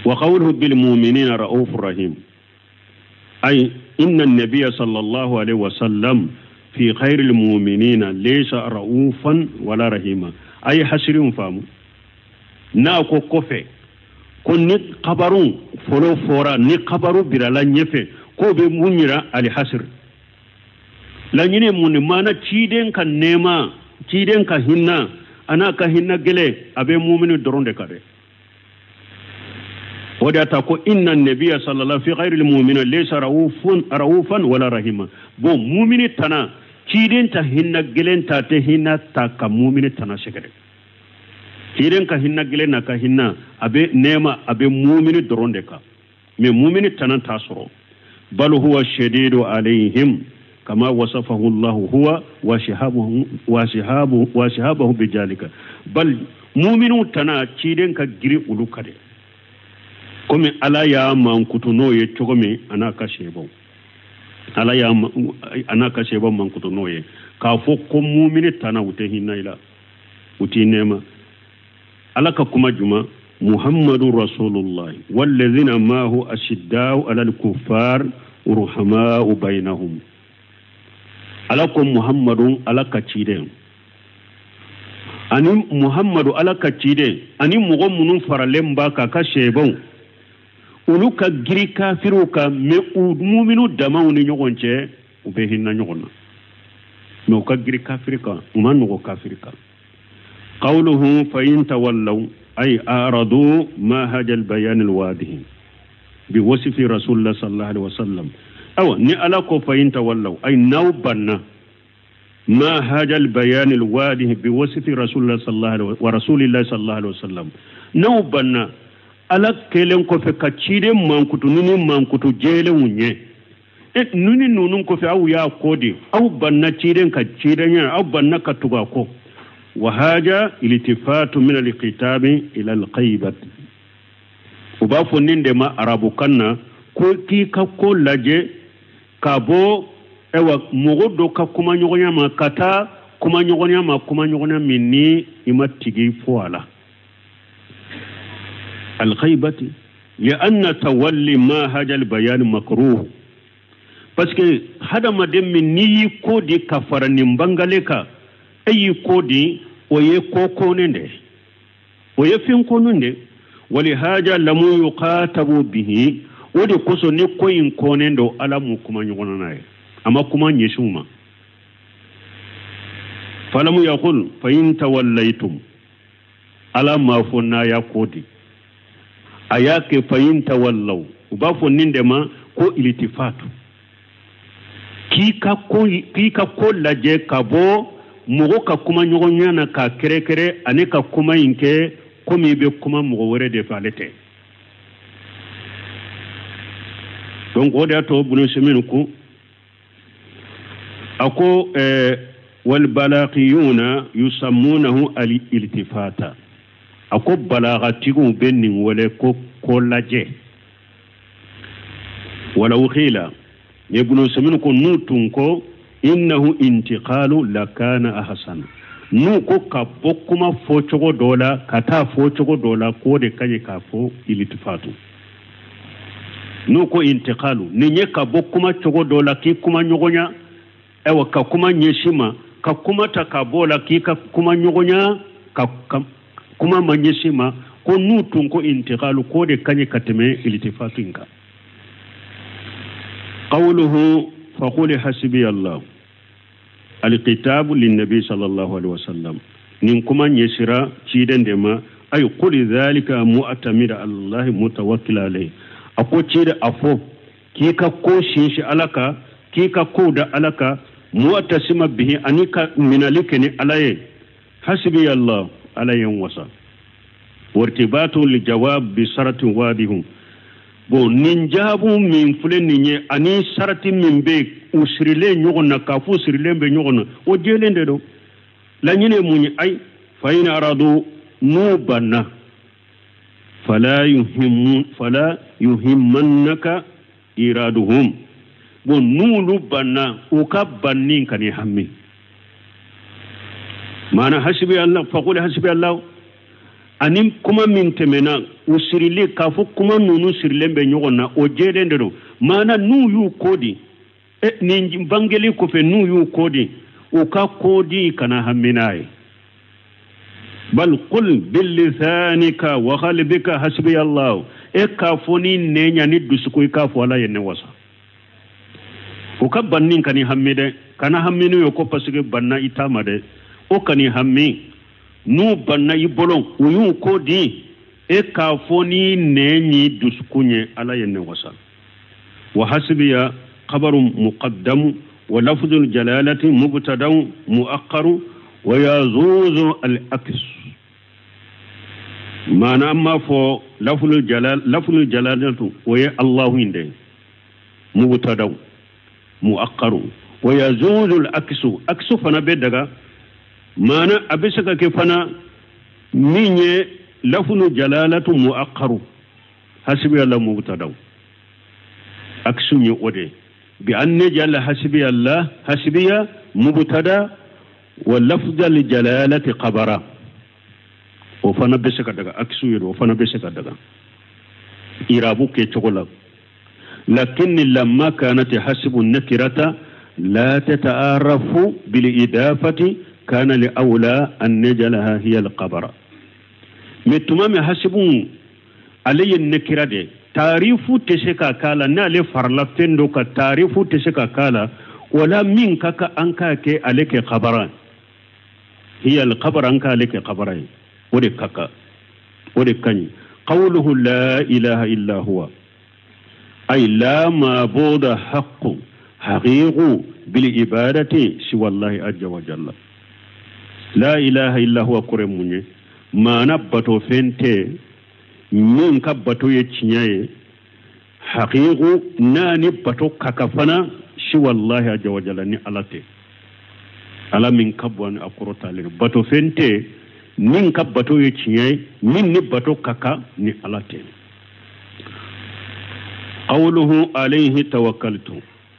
Wa qawluhu bil mu'minina ra'ufur rahim, ay inna an-nabiyya sallallahu alayhi wa sallam fi khairil mu'minina laysa ra'ufan wala rahima. Ay hasirin faamu n'a ko kɔfɛ ko ni kabaru fɔlɔ fɔra, ni kabaru birala ɲɛfɛ, k'o bɛ mun yira? Alihasir. Laɲini mun ni maana ciden ka nɛɛma, ciden ka hinɛ, a n'a ka hinɛ gɛlɛn, a bɛ mumini dɔrɔn de kan dɛ. O de y'a ta ko inna nabiya sallallahu fi ghayril mu'mina laysa raufan wala rahima. Bon, mumini tana ciden ta hinna gelen ta tɛ hinna ta ka mumini tana sɛgɛrɛ. Ciden ka hinna gelen na ka hinna a bɛ nɛɛma a bɛ mumini dɔrɔn de kan, mais mumini tana t'a sɔrɔ. Bal huwa shadidu alayhim kama wasafahu Allahu huwa wa shihabahu bijalika. Bal muminu tana ciden ka giri olu ka de, komi Ala y'a mankutu n'o ye cogo min a n'a ka sebaw, Ala y'a a n'a ka sebaw mankutu n'o ye k'a fɔ ko mumini tana u tɛ hinɛ i la, u t'i nɛɛma. Ala ka kuma juma Muhammadu Rasulullah wallazina maahu ashiddau alal kuffar ruhamau bainahum. Ala ko Muhammadu Ala ka ciden ani Muhammadu Ala ka ciden ani mɔgɔ minnu faralen b'a kan ka sebaw, olu ka giri kafiriw kan, mais u muminu damaw ni ɲɔgɔn cɛ u bɛ hinɛ ɲɔgɔn na, mais u ka giri kafiri kan, u ma nɔgɔ kafiri kan. Qawluhu fa in tawallaw ay aradu ma haja albayan alwadih bi wasfi rasulullah sallallahu alaihi wasallam. Awa ni Ala ko fa in tawallaw ay naw banna ma haja albayan alwadih bi wasfi rasulullah sallallahu alaihi wa rasulillah sallallahu alaihi wasallam, naw banna Ala kelen kɔfɛ ka ciden mankutu nini mankutu jɛlenw ɲɛ. Nini ninnu kɔfɛ aw y'a kɔ de, aw banna ciden ka cidenya, aw banna ka tugu a kɔ. Wa haja iltifatu min alkitabi ila alghaibat. U b'a fɔ nin de ma arabukan na ko k'i ka ko lajɛ ka bɔ ayiwa mɔgɔ dɔ ka kumaɲɔgɔnya ma ka taa kumaɲɔgɔnya ma, kumaɲɔgɔnya min ni i ma tigi fɔ a la. الغيبة لأن تولي ما هذا البيان مكروه. Parce que hadamaden min n'i y'i ko di ka fara nin bangale kan, e y'i ko di o ye ko konen de, o ye fɛn konen de. Walihaja lamu yuqatabu bihi, o de kosɔn ni ko in kɔnnen don Ala m'u kuma ɲɔgɔn na n'a ye, a ma kuma ɲɛsin u ma. Falamu yaqul fa in tawallaytum, Ala m'a fɔ n'a y'a ko di, a y'a kɛ fa in tawallaw, u b'a fɔ nin de ma ko ilitifatu, k'i ka ko lajɛ ka bɔ mɔgɔ ka kuma ɲɔgɔnya na k'a kɛrɛkɛrɛ ani ka kuma in kɛ komi i bɛ kuma mɔgɔ wɛrɛ de fɛ, ale tɛ. Donc o de y'a to Ibn Simin ko a ko wal balaqiyuna yusammunahu al iltifata, a ko balagatigiw bɛ nin wele ko ko lajɛ. Walaw qila, Ibn Simin ko n'u tun ko innahu intiqalu lakana ahsana, n'u ko ka bɔ kuma fɔcogo dɔ la ka taa fɔcogo dɔ la k'o de ka ɲi k'a fɔ iltifatu. N'u ko intiqalu nin ye ka bɔ kuma cogo dɔ la k'i kuma ɲɔgɔnya, ayiwa ka kuma ɲɛsin ma, ka kuma ta ka bɔ o la k'i ka kuma ɲɔgɔnya, ka kuma ma ɲɛsin ma, ko n'u tun ko intiqalu k'o de ka ɲi ka tɛmɛ iltifatu in kan. Qawluhu faqul hasbi Allah alkitabu linnabi sallallahu alaihi wasallam, nin kuma ɲɛsira ciden de ma, ay qul dhalika mu'tamida Allah mutawakkil alayhi. A ko ciden a fɔ k'i ka ko sinsin Ala kan, k'i ka ko da Ala kan, mu'tasima bihi ani ka minali kɛ ni Ala ye. Hasbi Allah, Ala ye n wasa. Wartibatu lijawab bi saratin wadihum. Bon, nin jaabu min filɛ nin ye ani sarati min bɛ u sirilen ɲɔgɔn na k'a fɔ sirilen bɛ ɲɔgɔn na, o jɛlen de don. Laɲini ye mun ye? Ayi fa in aradu, n'u banna, fala yuhimmannaka iraduhum. Bon, n'olu banna, u ka banni ka ni hami. Maana hasibi Allah, faqul hasibi Allah, ani kuma min tɛmɛna u sirilen k'a fɔ kuma ninnu sirilen bɛ ɲɔgɔn na, o jɛlen de don. Maana n'u y'u ko di, nin bangeli kɔfɛ n'u y'u ko di, u ka ko di kana hami n'a ye. Bal qul bilisanika wa qalbika hasbi Allah, e k'a fɔ ni nɛn ni dusukun i k'a fɔ Ala ye ne wasa. U ka banni ka ni hami dɛ, kana hami n'u ye ko parce que banna i ta ma dɛ, o ka ni hami. N'u banna i bolo, u y'u ko di, E k'a fɔ ni nɛn ni dusukun ye ala ye ne wasa. Wa hasbiya khabaru muqaddamu wa lafzul jalalati mubtada'un mu'akhkharu wa yazuzu al aks. Maana an b'a fɔ lafzul jalalatu o ye Allahu in de mubtada'un mu'akhkharu wa yazuzu al aksu, aksu fana bɛ daga. Maana a bɛ se ka kɛ fana min ye lafzul jalalatu mu'akhkharu hasbiya Allah mubtada'un aksu ye o de bi an naj'ala hasbiya Allah hasbiya mubtada wa lafzul jalalati khabara. O fana bɛ se ka daga aksu ye o fana bɛ se ka daga irabu kɛ cogo la. Lakin lamma kanat hasibu nakirata la tata'arafu bil idafati kana li awla an naj'alaha hiya al khabara. Mais tuma min hasibu ale ye nakira de taarifu tɛ se ka k'a la n'ale farala fɛn dɔ kan taarifu tɛ se ka k'a la wala min ka kan an k'a kɛ ale kɛ khabara hiya al khabara an k'ale kɛ khabara ye o de ka kan o de ka ɲi. Qawluhu la ilaha illa huwa ay la ma'buda haqqun haqiqu bil ibadati siwa Allahi azza wa jalla. La ilaha illa huwa kɔrɔ mun ye? Maana bato fɛn tɛ min ka bato ye tiɲɛ ye haqiqu n'a ni bato ka kan fana siwa Allahi azza wa jalla ni Ala tɛ. Ala min ka bon a kɔrɔtalen bato fɛn tɛ min ka bato ye tiɲɛ ye min ni bato ka kan ni Ala tɛ. Qawluhu alayhi tawakkaltu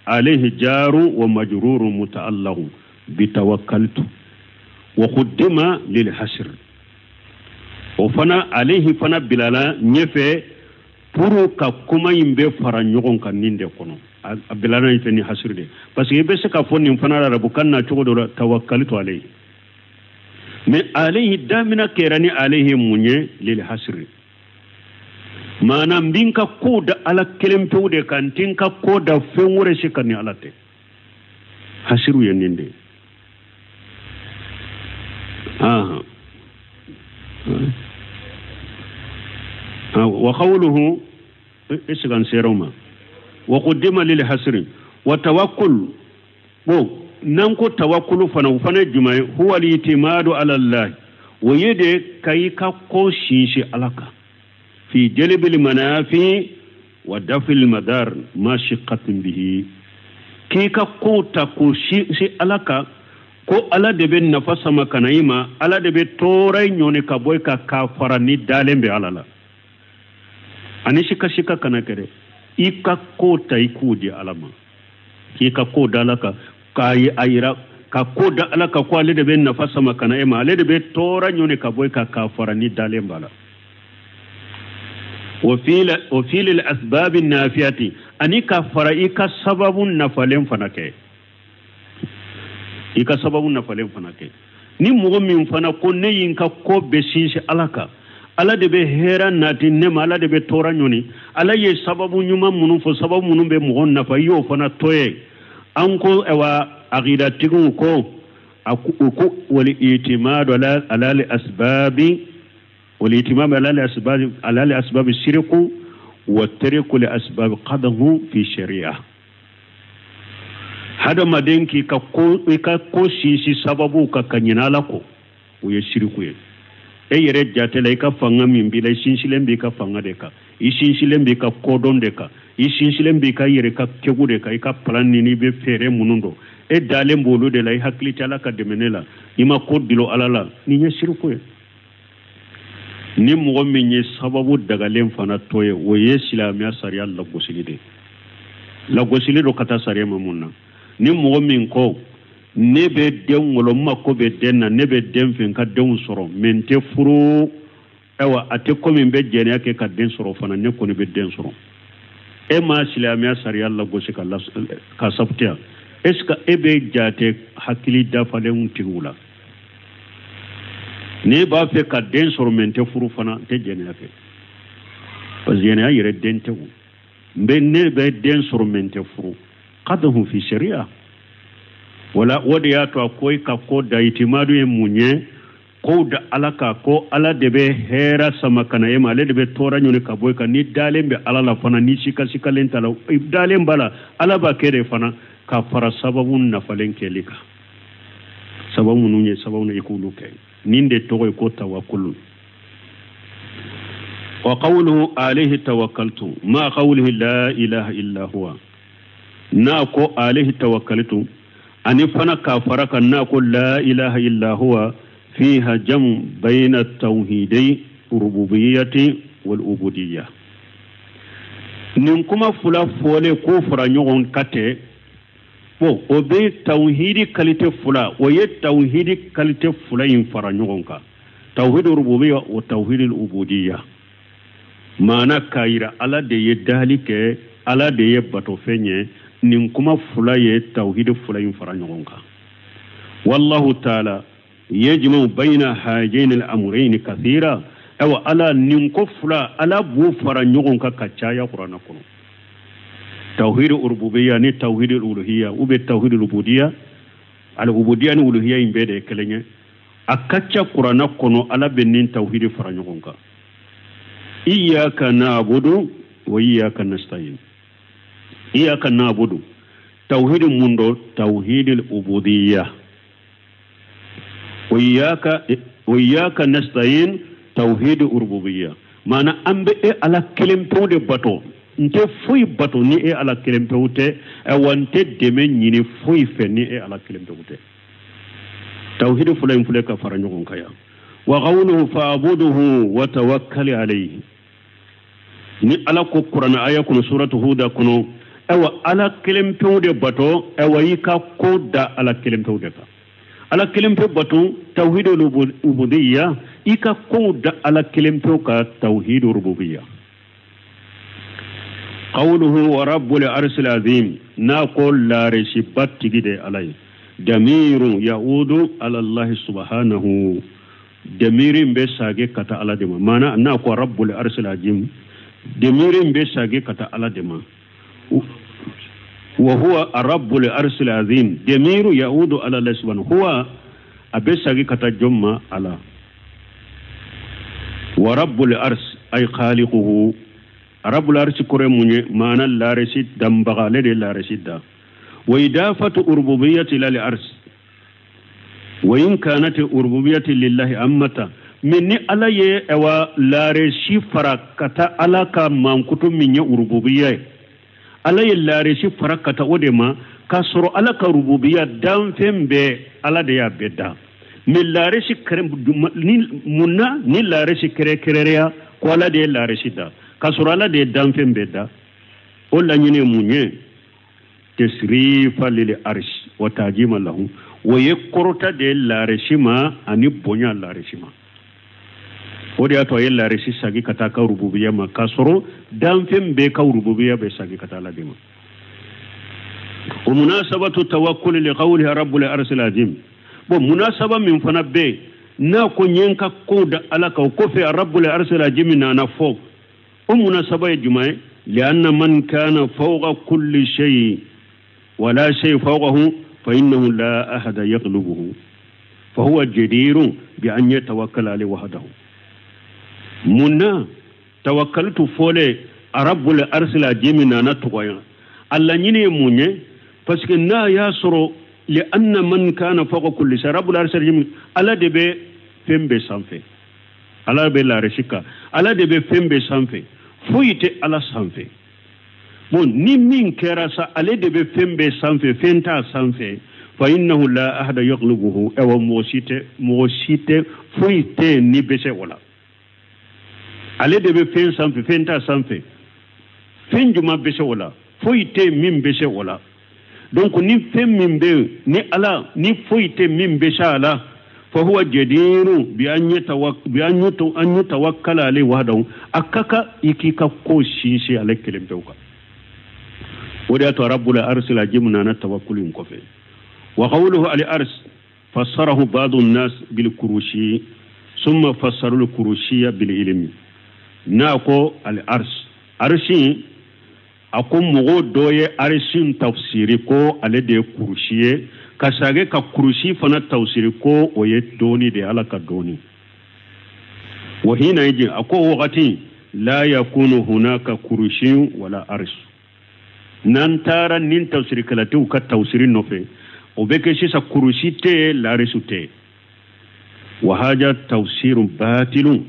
alayhi jaru wa majruru muta'allahu bi tawakkaltu wa quddima lil hasr. O fana alayhi fana bilala ɲɛfɛ pour ka kuma in bɛ fara ɲɔgɔn kan nin de kɔnɔ. A bilala ɲɛfɛ ni hasr de parce que i bɛ se ka fɔ nin fana arabukan na cogo dɔ la tawakkaltu alayhi. Mais alayhi damina kɛra ni alayhi mun ye lil hasr. Maana n bɛ n ka ko da Ala kelen pewu de kan n tɛ n ka ko da fɛn wɛrɛ si kan ni Ala tɛ. Hasiru ye nin de ye. Wa qawluhu isigan sera ma wa quddima lil hasri wa tawakkul. Bon n'an ko tawakkulu fana o fana ye jumɛn ye? Huwa al-i'timadu ala Allah o ye de ka i ka ko sinsin Ala kan fi jalbil manafi wa dafil madar ma shiqqatin bihi. K'i ka ko ta k'o sinsin Ala kan ko Ala de bɛ nafa sama ka na i ma, Ala de bɛ tɔɔrɔ ɲɔni ka bɔ i kan k'a fara ni dalen bɛ Ala la. Ani sika sika kana kɛ dɛ, i ka ko ta i k'o di Ala ma, k'i ka ko da Ala kan k'a a yira ka ko da Ala kan ko ale de bɛ nafa sama ka na e ma, ale de bɛ tɔɔrɔ ɲɔni ka bɔ i kan k'a fara ni dalen b'a la. Wa fil asbab nafiyati ani ka fara i ka sababu nafalen fana kɛ, i ka sababu nafalen fana kɛ. Ni mɔgɔ min fana ko ne ye n ka ko bɛɛ sinsin Ala kan, Ala de bɛ hɛrɛ nati ne ma, Ala de bɛ tɔɔrɔ ɲɔni, Ala ye sababu ɲuman minnu fɔ, sababu minnu bɛ mɔgɔ nafa, i y'o fana to ye. An ko ayiwa akidatigiw ko a ko wal itimadu ala al asbabi wal itimadu ala al asbabi ala al asbabi shirku wa tariku li asbabi qadahu fi sharia. Hadamaden k'i ka ko i ka ko sinsin sababu kan ka ɲinɛ Ala kɔ o ye shiriku ye. E yɛrɛ jate la i ka fanga min b'i la, i sinsinlen b'i ka fanga de kan, i sinsinlen b'i ka kodɔn de kan, i sinsinlen b'i ka yɛrɛ ka kɛko de kan, i ka plan ni i bɛ fɛɛrɛ minnu dɔn, e dalen b'olu de la, i hakili tɛ Ala ka dɛmɛ la, i ma ko dulon Ala la, nin ye shiriku ye. Ni mɔgɔ min ye sababu dagalen fana to ye, o ye silamɛya sariya lagosili de ye. Lagosili don ka taa sariya ma mun na. Ni mɔgɔ min ko ne bɛ den wolo, n mako bɛ den na, ne bɛ den fɛ n ka denw sɔrɔ, mais n tɛ furu, ayiwa a tɛ komi n bɛ jɛnɛya kɛ ka den sɔrɔ fana, ne kɔni bɛ den sɔrɔ. E ma silamɛya sariya lagosi ka sabatiya, est ce que e bɛ jate hakili dafalenw tigiw la? N'i b'a fɛ ka den sɔrɔ mais n tɛ furu fana, n tɛ jɛnɛya kɛ, parce que jɛnɛya yɛrɛ den tɛ o. N bɛ ne bɛ den sɔrɔ mais n tɛ furu, qadahu fi sharia. Wala o de y'a to a ko i ka ko da itimadu ye mun ye? Kow da Ala kan, ko Ala de bɛ hɛrɛ sama ka na e ma, ale de bɛ tɔɔrɔ ɲini ka bɔ i kan. Ni dalen bɛ Ala la fana, ni sikasikalen t'a la, i dalen b'a la, Ala b'a kɛ de fana ka fara sababu nafalen kɛli kan. Sababu minnu ye sababu i k'olu kɛ, nin de tɔgɔ ye ko tawakulu. Wa qawluhu alayhi tawakkaltu ma qawlihi la ilaha illa huwa, n'a ko alayhi tawakkaltu ani fana k'a fara kan n'a ko la ilaha illa huwa, fiha jamu bayna tawhidai rububiyyati wal ubudiyya. Nin kuma fila fɔlen k'o fara ɲɔgɔn kan tɛ, bon o bɛ tawhidi qualité fila, o ye tawhidi qualité fila in fara ɲɔgɔn kan, tawhidi rububiyya o tawhidi ubudiyya. Maana k'a yira Ala de ye dali kɛ, Ala de ye batofɛn ye. Nin kuma fila ye tawhidi fila in fara ɲɔgɔn kan. Wallahu taala yajma'u bayna hajaini al-amrayni kathira. Awa Ala nin ko fila Ala b'u fara ɲɔgɔn kan ka caya Kuranɛ kɔnɔ. Tawhid rububiyya ni tawhid uluhiyya ou bien tawhid ubudiyya, al ubudiyya ni uluhiyya in bɛɛ de ye kelen ye. A ka ca Kuranɛ kɔnɔ Ala bɛ nin tawhid fara ɲɔgɔn kan. Iyyaka na'budu wa iyyaka nasta'in. Iyyaka na'budu tawhid mun do? Tawhid ubudiyya. Wa iyyaka nasta'in tawhid rububiyya. Maana an bɛ e Ala kelen pewu de bato, n tɛ foyi bato ni e Ala kelen pewu tɛ, wa n tɛ dɛmɛ ɲini foyi fɛ ni e Ala kelen pewu tɛ. Tawhid fila in filɛ ka fara ɲɔgɔn kan yan. Wa qawluhu fa'buduhu wa tawakkal alayhi. Ni Ala ko Kuranɛ aya kɔnɔ suratu Huda kɔnɔ, awa Ala kelen pewu de bato, awa i ka ko da Ala kelen pewu de kan. Ala kelen pewu bato tawhid ubudiyya, i ka ko da Ala kelen pewu ka tawhid rububiyya. Qawluhu wa rabbul arshil azim, n'a ko laarisiba tigi de Ala ye. Damiru yaudu ala Allahi subhanahu, damirin bɛ sage ka taa Ala de ma. Maana n'a ko rabbul arshil azim, damirin bɛ sage ka taa Ala de ma. Wa huwa rabbul arshil azim, damiru yaudu ala Allahi subhanahu, huwa a bɛ sage ka taa jɔn ma? Ala. Wa rabbul arsh ay khaliquhu, rabbul arsh kɔrɔ ye mun ye? Maana laarisi danbaga, ale de ye laarisi da. Wa idafatu rububiyyati ila al-arsh wa in kanat rububiyyati lillahi ammata, min ni Ala ye awa laarisi fara ka taa Ala ka mankutu min ye rububiyya ye, Ala ye laarisi fara ka taa o de ma, k'a sɔrɔ Ala ka rububiyya danfɛn bɛɛ Ala de y'a bɛɛ da. Mais laarisi ni mun na ni laarisi kɛrɛnkɛrɛnya ko Ala de ye laarisi da, k'a sɔrɔ Ala de ye danfɛn bɛɛ da? O laɲini ye mun ye? Tasrifa lil arsh wa ta'jima lahu, o ye kɔrɔta de ye laarisi ma ani bonya laarisi ma. O de y'a to a ye laarisi sagi ka taa ka rububiyya ma, k'a sɔrɔ danfɛn bɛɛ ka rububiyya bɛ sagi ka taa Ala de ma. O munasabatu tawakkuli li qawlihi rabbul arshil azim. Bon munasaba min fana bɛ yen n'a ko n ye n ka kow da Ala kan, o kɔfɛ rabbul arshil azim nana fɔ, o munasaba ye jumɛn ye? Li'anna man kana fawqa kulli shay wala shay fawqahu fa innahu la ahada yaghlubuhu fa huwa jadirun bi an yatawakkala alayhi wahdahu. Mun na tawakkaltu fɔlen rabbul arshil azim nana tɔgɔya? A laɲini ye mun ye? Parce que n'a y'a sɔrɔ li'anna man kana fawqa kulli shay, rabbul arshil azim Ala de bɛ fɛn bɛɛ sanfɛ, Ala bɛ laarisi kan, Ala de bɛ fɛn bɛɛ sanfɛ, foyi tɛ Ala sanfɛ. Bon ni min kɛra sa, ale de bɛ fɛn bɛɛ sanfɛ, fɛn t'a sanfɛ, fa innahu la ahada yaghlubuhu, awa mɔgɔ si tɛ foyi tɛ ni bɛ se o la. Ale de bɛ fɛn sanfɛ, fɛn t'a sanfɛ, fɛn jumɛn bɛ se o la? Foyi tɛ min bɛ se o la. Donc ni fɛn min bɛ yen ni Ala ni foyi tɛ min bɛ se a la, fa huwa jadiru bi an yatawakkala alayhi wahdahu, a ka kan i k'i ka ko sinsin ale kelen pewu kan. O de y'a to rabbul arshil azim nana tawakkul in kɔfɛ. Wa qawluhu al arsh fassarahu ba'du an-nas bil kurushi summa fassaru al kurushiya bil ilmi. N'a ko al arsh, arshi A ko mɔgɔw dɔ ye arisi tafsiri ko ale de ye kurusi ye, ka sage ka kurusi fana tafsiri ko o ye dɔɔni de, Ala ka dɔɔni. Wa hina yijin, a ko wagati la yakunu hunaka kurusi wala arisi. N'an taara nin tafsirikɛlatiw ka tafsiri nɔfɛ, o bɛ kɛ sisan kurusi tɛ yen, larisiw tɛ yen. Wa haja tafsirun batilun,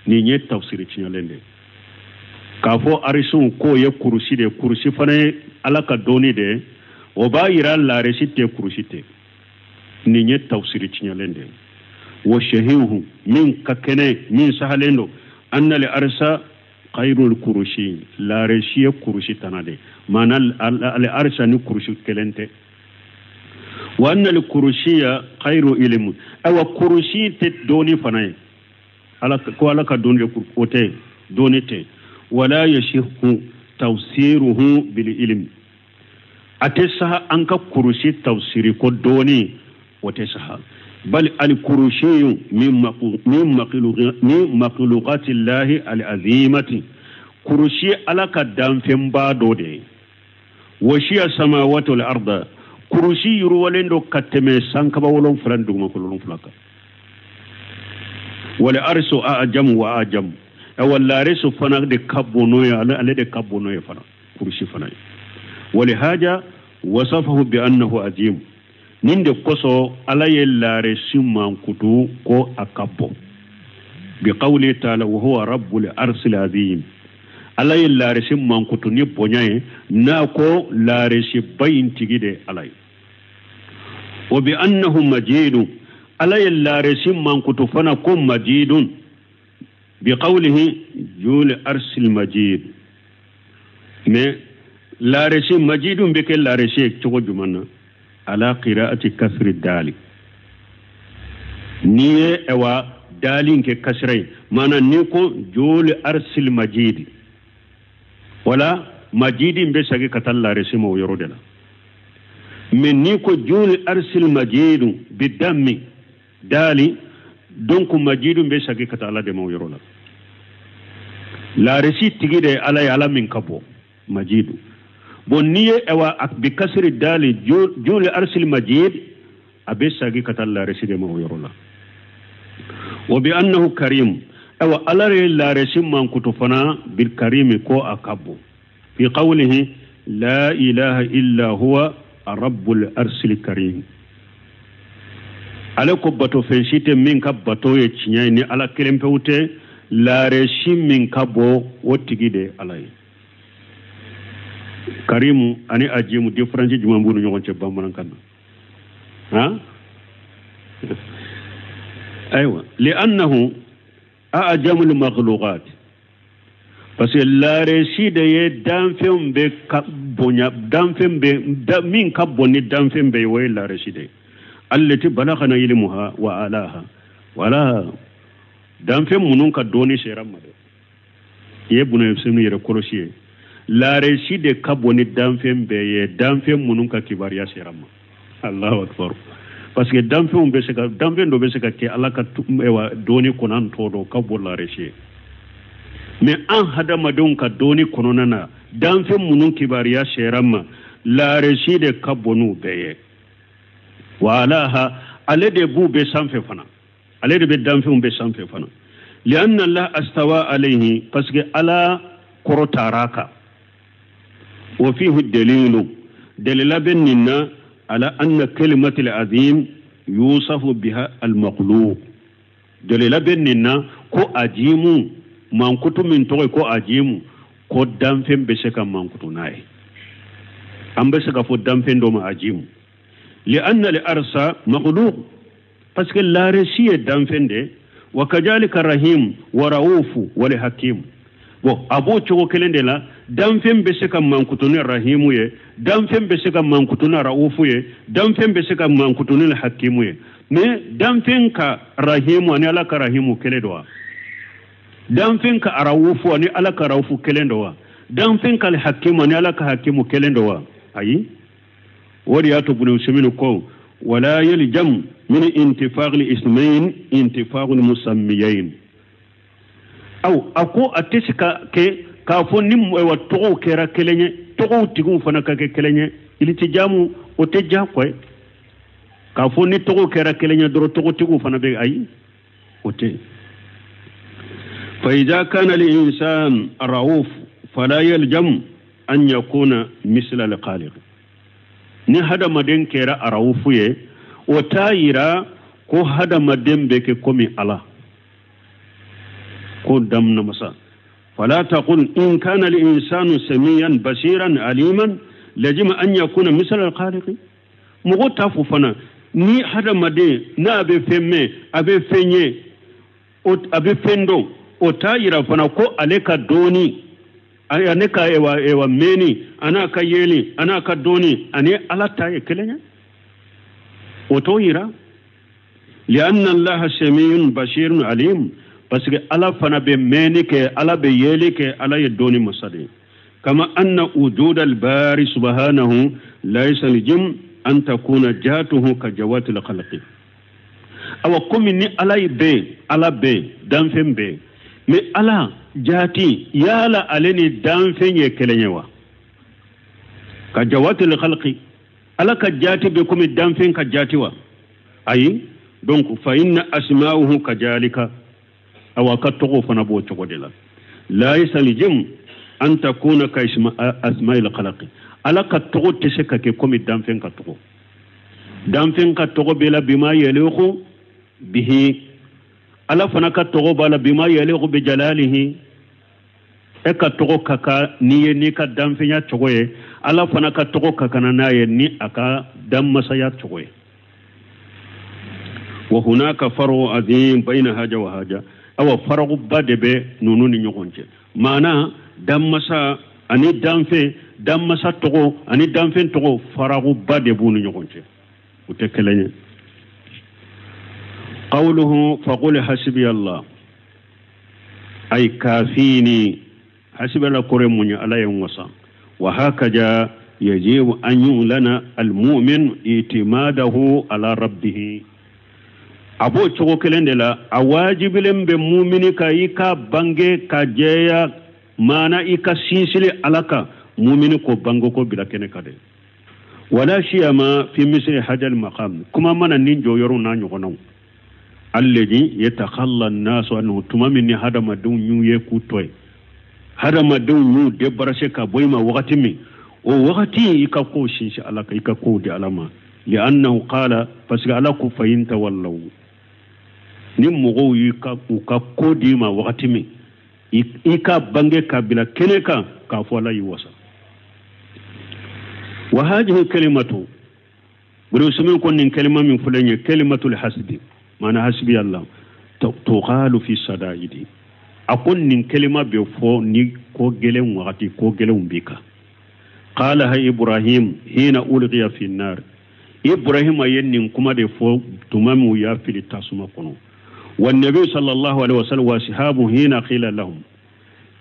nin ye tafsiri tiɲɛlen de ye. K'a fɔ arisiw k'o ye kurusi de ye, kurusi fana ye Ala ka dɔɔni de ye, o b'a yira larisi tɛ, kurusi tɛ. Nin ye tafsiri tiɲɛlen de ye. Wa shahihu, min ka kɛnɛ, min sahalen don, anna li arsa khayrul kurusi, larisi ye kurusi tana de, maana al arsa ni kurusi kelen tɛ. Wa anna al kurusiya khayru ilmu, awa kurusi tɛ dɔɔni fana ye, Ala ko Ala ka dɔɔni de o tɛ, dɔɔni tɛ. Wala yashihu tafsiruhu bil ilmi, a tɛ saha an ka kurusi tafsiri ko dɔɔni, o tɛ saha. Bal al kurusiyu min makhluqati llahi al azimati, kurusi Ala ka danfɛnba dɔ de ye. Wasiya samawati wal arda, kurusi yiriwalen don ka tɛmɛ sankaba 7 ni dugumakolo 7 kan. Wal arsu a'jamu wa a'jamu, awa larisu fana de ka bon n'o ye, ale de ka bon n'o ye fana, kurusi fana ye. Walihaja wasafahu bi annahu azim, nin de kosɔn Ala ye larisi mankutu ko a ka bon. Bi qawli ta'ala wa huwa rabbul arsil azim, Ala ye larisi mankutu ni bonya ye, n'a ko larisi ba in tigi de Ala ye. Wa bi annahu majidun, Ala ye larisi mankutu fana ko majidun, bi qawlihi jul arsil majid. Mais larisi majidun bɛ kɛ larisi ye cogo jumɛn na? Ala qira'ati kasri dali, n'i ye ɛwa dali in kɛ kasira ye, maana n'i ko jul arsil majid, wala majidi in bɛ segin ka taa larisi ma o yɔrɔ de la. Mais n'i ko jul arsil majidu bi dammi dali, donc majidu bɛ segin ka taa Ala de ma o yɔrɔ la. Larisi tigi de ye Ala ye, Ala min ka bon, majidu. Bon n'i ye ɛwa bi kasiri dali juli arsil majid, a bɛ segin ka taa larisi de ma o yɔrɔ la. Wa bi annahu karim, awa Ala ye larisi mankutu fana bil karimi ko a ka bon. Fi qawlihi la ilaha illa huwa rabbul arsil karim, ale ko bato fɛn si tɛ min ka bato ye tiɲɛ ye ni Ala kelen pewu tɛ, larisi min ka bon o tigi de ye Ala ye. Karimu ani ajimu différence jumɛn b'u ni ɲɔgɔn cɛ bamanankan na? Han, ayiwa, li'annahu a'jamu al-makhluqat, parce que larisi de ye danfɛnw bɛ ka bonya, danfɛn bɛ min ka bon ni danfɛn bɛɛ ye, o ye larisi de ye. Allati balagana ilmuha wa alaha, wala danfɛn minnu ka dɔɔni sera ma dɛ, i ye bunɛ senu yɛrɛ kɔlɔsi ye, larisi de ka bon ni danfɛn bɛɛ ye, danfɛn minnu ka kibaruya sera ma. Allahu akbar. Parce que danfɛnw bɛ se ka, danfɛn dɔ bɛ se ka kɛ Ala ka dɔɔni kɔnɔ an tɔ dɔ ka bon larisi ye. Mais an hadamadenw ka dɔɔni kɔnɔna na, danfɛn minnu kibaruya sera ma, larisi de ka bon n'u bɛɛ ye. Wa alaha, ale de b'u bɛ sanfɛ fana, ale de bɛ danfɛnw bɛ sanfɛ fana. Li'anna Allah astawa alayhi, parce que Ala kɔrɔtara kan. Wa fihi dalilu, dalila bɛ nin na, ala anna kalimatul azim yusafu biha al makhluq, dalila bɛ nin na ko ajimu mankutu min tɔgɔ ye ko ajimu, ko danfɛn bɛ se ka mankutu n'a ye. An bɛ se ka fɔ danfɛn dɔ ma ajimu. Li'anna al arsa makhluq, parce que larisi ye danfɛn de, wa kadhalika rahim wa raufu wal hakim. Bon, a b'o cogo kelen de la, danfɛn bɛ se ka mankutu ni rahimu ye, danfɛn bɛ se ka mankutu ni raufu ye, danfɛn bɛ se ka mankutu ni hakimu ye. Mais danfɛn ka rahimu ani Ala ka rahimu kelen don wa? Danfɛn ka raufu ani Ala ka raufu kelen don wa? Danfɛn ka hakimu ani Ala ka hakimu kelen don wa? Ayi. O de y'a to Ibn Usaymin ko wala yaljam min intifaq al-ismayn intifaq al-musammiyayn. Aw a ko a tɛ se ka kɛ K'a fɔ ni wa tɔgɔw kɛra kelen ye, tɔgɔw tigiw fana ka kɛ kelen ye. Ilitijamu o tɛ diyagoya ye. K'a fɔ ni tɔgɔw kɛra kelen ye dɔrɔn tɔgɔtigiw fana bɛ, ayi, o tɛ. Fa idha kana al-insan rauf fala yaljam an yakuna misla al-khaliq. Ni hadamaden kɛra raufu ye, o t'a yira ko hadamaden bɛ kɛ komi Ala ko damna masa. Fala taqul in kana al-insanu samiyan basiran aliman lajima an yakuna misla al-khaliq. Mɔgɔ t'a fɔ fana ni hadamaden n'a bɛ fɛn mɛn, a bɛ fɛn ye, a bɛ fɛn dɔn, o t'a yira fana ko ale ka dɔɔni, ale ka ewa mɛnni, a n'a ka yeli, a n'a ka dɔɔni ani Ala ta ye kelen ye. O t'o yira. Lianna Allaha samiyun basirun alim, parce que Ala fana bɛ mɛnni kɛ, Ala bɛ yeli kɛ, Ala ye dɔɔni masa de ye. Kama anna wujuda al-bari subhanahu laysa lijim an takuna jatuhu ka jawatil khalqi. Awa komi ni Ala ye bɛn, Ala bɛn, danfɛn bɛn, mais Ala jaati yala ale ni danfɛn ye kelen ye wa? Ka jawatil khalqi, Ala ka jaati bɛ komi danfɛn ka jaati wa? Ayi. Donc fa inna asma'uhu kajalika, awa ka tɔgɔw fana b'o cogo de la. Laysa lijim an takuna ka asma'il khalqi. Ala ka tɔgɔ tɛ se ka kɛ komi danfɛn ka tɔgɔ. Danfɛn ka tɔgɔ bɛ la bima yaliqu bihi, Ala fana ka tɔgɔ b'a la bima yaliqu bi jalalihi. E ka tɔgɔ ka kan n'i ye n'i ka danfɛnya cogo ye, Ala fana ka tɔgɔ ka kan n'a ye ni a ka danmasaya cogo ye. Wa hunaka farqu azim bayna haja wa haja. Awa faraguba de bɛ ninnu ni ɲɔgɔn cɛ. Maana danmasa ani danfɛn, danmasa tɔgɔ ani danfɛn tɔgɔ, faraguba de b'u ni ɲɔgɔn cɛ, u tɛ kelen ye. Qawluhu faqul hasbi Allah ay kafini. Hasbi Allah kɔrɔ ye mun ye? Ala ye n wasa. Wa hakaja yajibu an yulana almu'min itimadahu ala rabbihi. A b'o cogo kelen de la, a wajibilen bɛ mumini ka i ka bange ka jɛya, maana i ka sinsili Ala kan. Mumini ko bange ko bila kɛnɛ kan dɛ. Wala siyama fi misli hajal maqam, kuma mana nin jɔyɔrɔ n'a ɲɔgɔnnaw. Alladhi yatakhalla an-nasu anhu, tuma min ni hadamadenw y'u ye k'u to yen, hadamadenw y'u débarrasser ka bɔ i ma wagati min, o wagati i ka kow sinsin Ala kan, i ka kow di Ala ma. Li'annahu qala, parce que Ala ko fa in tawallaw, ni mɔgɔw y'i ka u ka ko d'i ma wagati min, i ka bange ka bila kɛnɛ kan k'a fɔ Ala y'i wasa. Wa hadhihi kalimatu, bari ko nin kalima min filɛ nin ye, kalimatul hasbi, maana hasbi Allah tuqalu fi sadaidi. A ko nin kalima bɛ fɔ ni ko gɛlɛn wagati, ko gɛlɛnw b'i kan. Qalaha Ibrahim hina ulqiya fi nar. Ibrahim ye nin kuma de fɔ tuma min u y'a fili tasuma kɔnɔ. Wa nabi sallallahu alaihi wasallam wa ashabu hina qila lahum,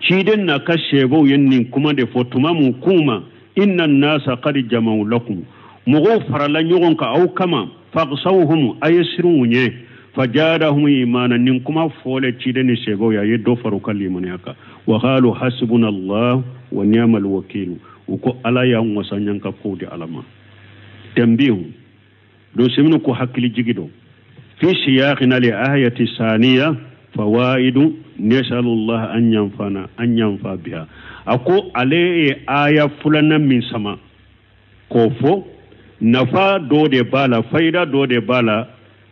ciden n'a ka sɛbɛw ye nin kuma de fɔ tuma min k'u ma inna nasa qad jama'u lakum, mɔgɔw farala ɲɔgɔn kan aw kama, faghsawhum, a ye siran u ɲɛ, fajadahum imana. Nin kuma fɔlen ciden ni sɛbɛw ye, a ye dɔ fara u ka limaniya kan. Wa qalu hasbuna Allah wa ni'mal wakil, u ko Ala y'an wasa, ɲan ka kow di Ala ma. Tanbihu do seminu ko hakkili jigi do fi siyaqina li ayati saniya fawaidu nasalullah an yanfana an yanfa biha. A ko ale ye aya filanan min sama k'o fɔ, nafa dɔ de b'a la, fayida dɔ de b'a la,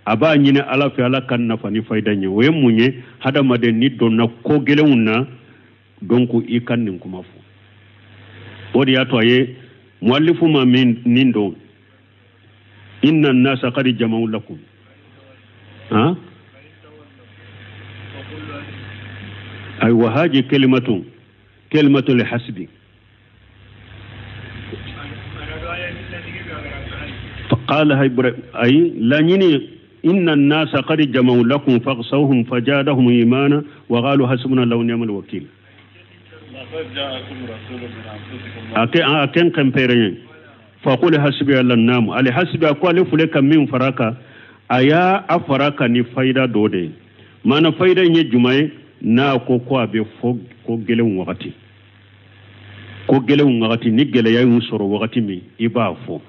a b'a ɲini Ala fɛ Ala ka nafa ni fayida ɲɛ. O ye mun ye? Hadamaden ni donna ko gɛlɛnw na, donc i ka nin kuma fɔ. O de y'a to a ye muallifu ma min nin dɔn, inna nasa qad jama'u lakum. Ha ay wa haji kalimatu kalimatu li hasbi. فقالها إبراهيم أي لا يني إن الناس قد جمعوا لكم فاغشوهم فزادهم إيمانا وقالوا حسبنا الله ونعم الوكيل. أكن كم فقول حسبي الله نعم علي حسبي أقول فلك من فراكا أيا أفراكا ni faida dode mana faida nye jumaye na ko ko abe fo ko gelen wakati. Ko gɛlɛnw wagati ni gɛlɛya y'u sɔrɔ wagati min i b'a fɔ.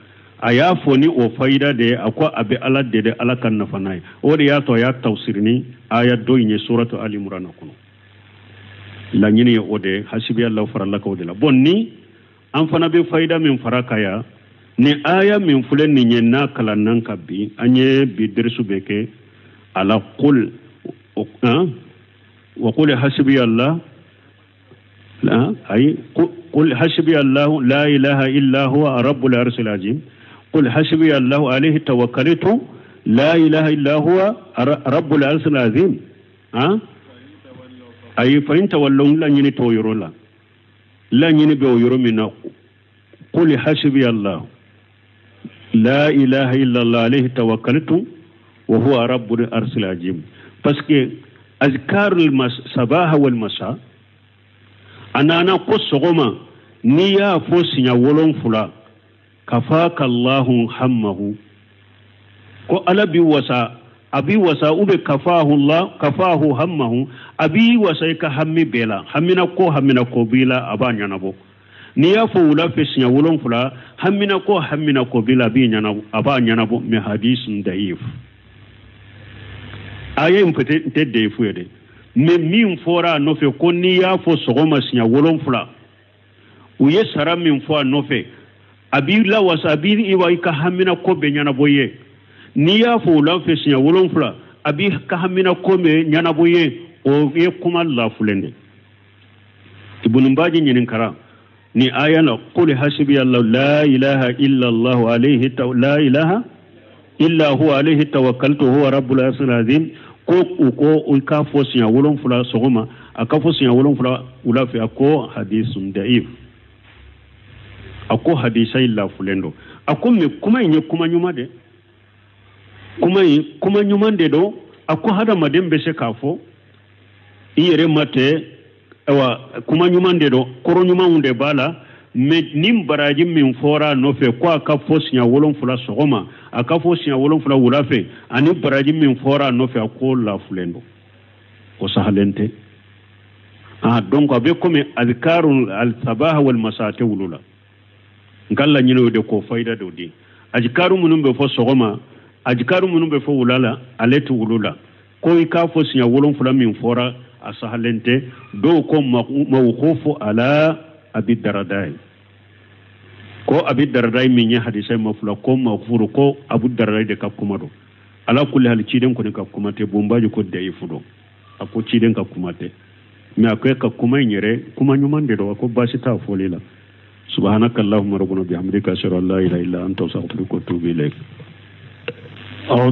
A y'a fɔ ni o fayida de ye, a ko a bɛ Ala deli Ala ka nafa n'a ye. O de y'a to a y'a tafsiri ni aya dɔ in ye suratu Ali Imran kɔnɔ. Laɲini ye o de ye, hasibi Allah farala kan o de la. Bon, ni an fana bɛ fayida min fara kan yan, ni aya min filɛ nin ye n'a kalanna ka bi, an ye bi derisu bɛ kɛ a la qul wa qul hasibi Allah ayi qul hasibi Allah la ilaha illa huwa rabbul arshil azim qul hasibi Allah alayhi tawakkaltu la ilaha illa huwa rabbul arshil azim. Ayi fa in tawallaw la ɲini t'o yɔrɔ la, la ɲini bɛ o yɔrɔ min na, qul hasibi Allah la ilaha illa Allah alayhi tawakkaltu wa huwa rabbul arshil azim. Parce que azkarul sabaha wal masa, a nana ko sɔgɔma n'i y'a fɔ siɲɛ 7 kafaka Allahu hammahu, ko Ala b'i wasa, a b'i wasa, ou bien kafahu Allah kafahu hammahu, a b'i wasa i ka hami bɛɛ la, hamina ko hamina ko b'i la a b'a ɲɛnabɔ. N'i y'a fɔ wula fɛ siɲɛ 7 hamina ko hamina ko b'i la a b'i ɲɛnabɔ, a b'a ɲɛnabɔ. Mais hadisun da'if, aya in peut-être tɛ da'ifu ye dɛ, mais min fɔra a nɔfɛ ko n'i y'a fɔ sɔgɔma siɲɛ 7, u ye sara min fɔ a nɔfɛ, a b'i lawasa, a b'i i ka hamina ko bɛɛ ɲɛnabɔ i ye. N'i y'a fɔ wula fɛ siɲɛ 7, a b'i ka hamina ko bɛɛ ɲɛnabɔ i ye, o ye kuma lafulen de. Ibn Baji ɲininkara ni aya la, qul hasibi Allah la ilaha illa Allah alayhi la ilaha illa huwa alayhi tawakkaltu huwa rabbul arshil azim, ko u ko u k'a fɔ siɲɛ 7 sɔgɔma, a ka fɔ siɲɛ 7 wula fɛ, a ko hadisun da'if, a ko hadisa in lafulen don. A ko mais kuma in ye kuma ɲuman de, kuma in kuma ɲuman de don. A ko hadamaden bɛ se k'a fɔ i yɛrɛ ma tɛ, ayiwa kuma ɲuman de don, kɔrɔ ɲumanw de b'a la, mais ni baraji min fɔra a nɔfɛ ko a ka fɔ siɲɛ 7 sɔgɔma, a ka fɔ siɲɛ 7 wula fɛ, ani baraji min fɔra a nɔfɛ, a ko lafulen don, o sahalen tɛ. Donc a bɛ komi azkarun al-sabaha wal masa tɛ wulu la. N ka laɲini o de k'o fayida dɔ di. Azkaru minnu bɛ fɔ sɔgɔma, azkaru minnu bɛ fɔ wula la, ale tɛ wulu la. Ko i k'a fɔ siɲɛ 7 min fɔra a sahalen tɛ. Dɔw ko mawqufu ala Abi Darda, ko Abi Darda min ye hadisa ma fila, ko mawqufuru, ko Abu Darda de ka kuma don. Ala kulli hal ciden kɔni ka kuma tɛ, bonbaji ko dayifu don, a ko ciden ka kuma tɛ, mais a ko ka kuma in yɛrɛ kuma ɲuman de don, a ko baasi t'a fɔli la. Subhanaka Allahumma rabbana bihamdika ashhadu an la ilaha illa anta astaghfiruka wa atubu ilayk.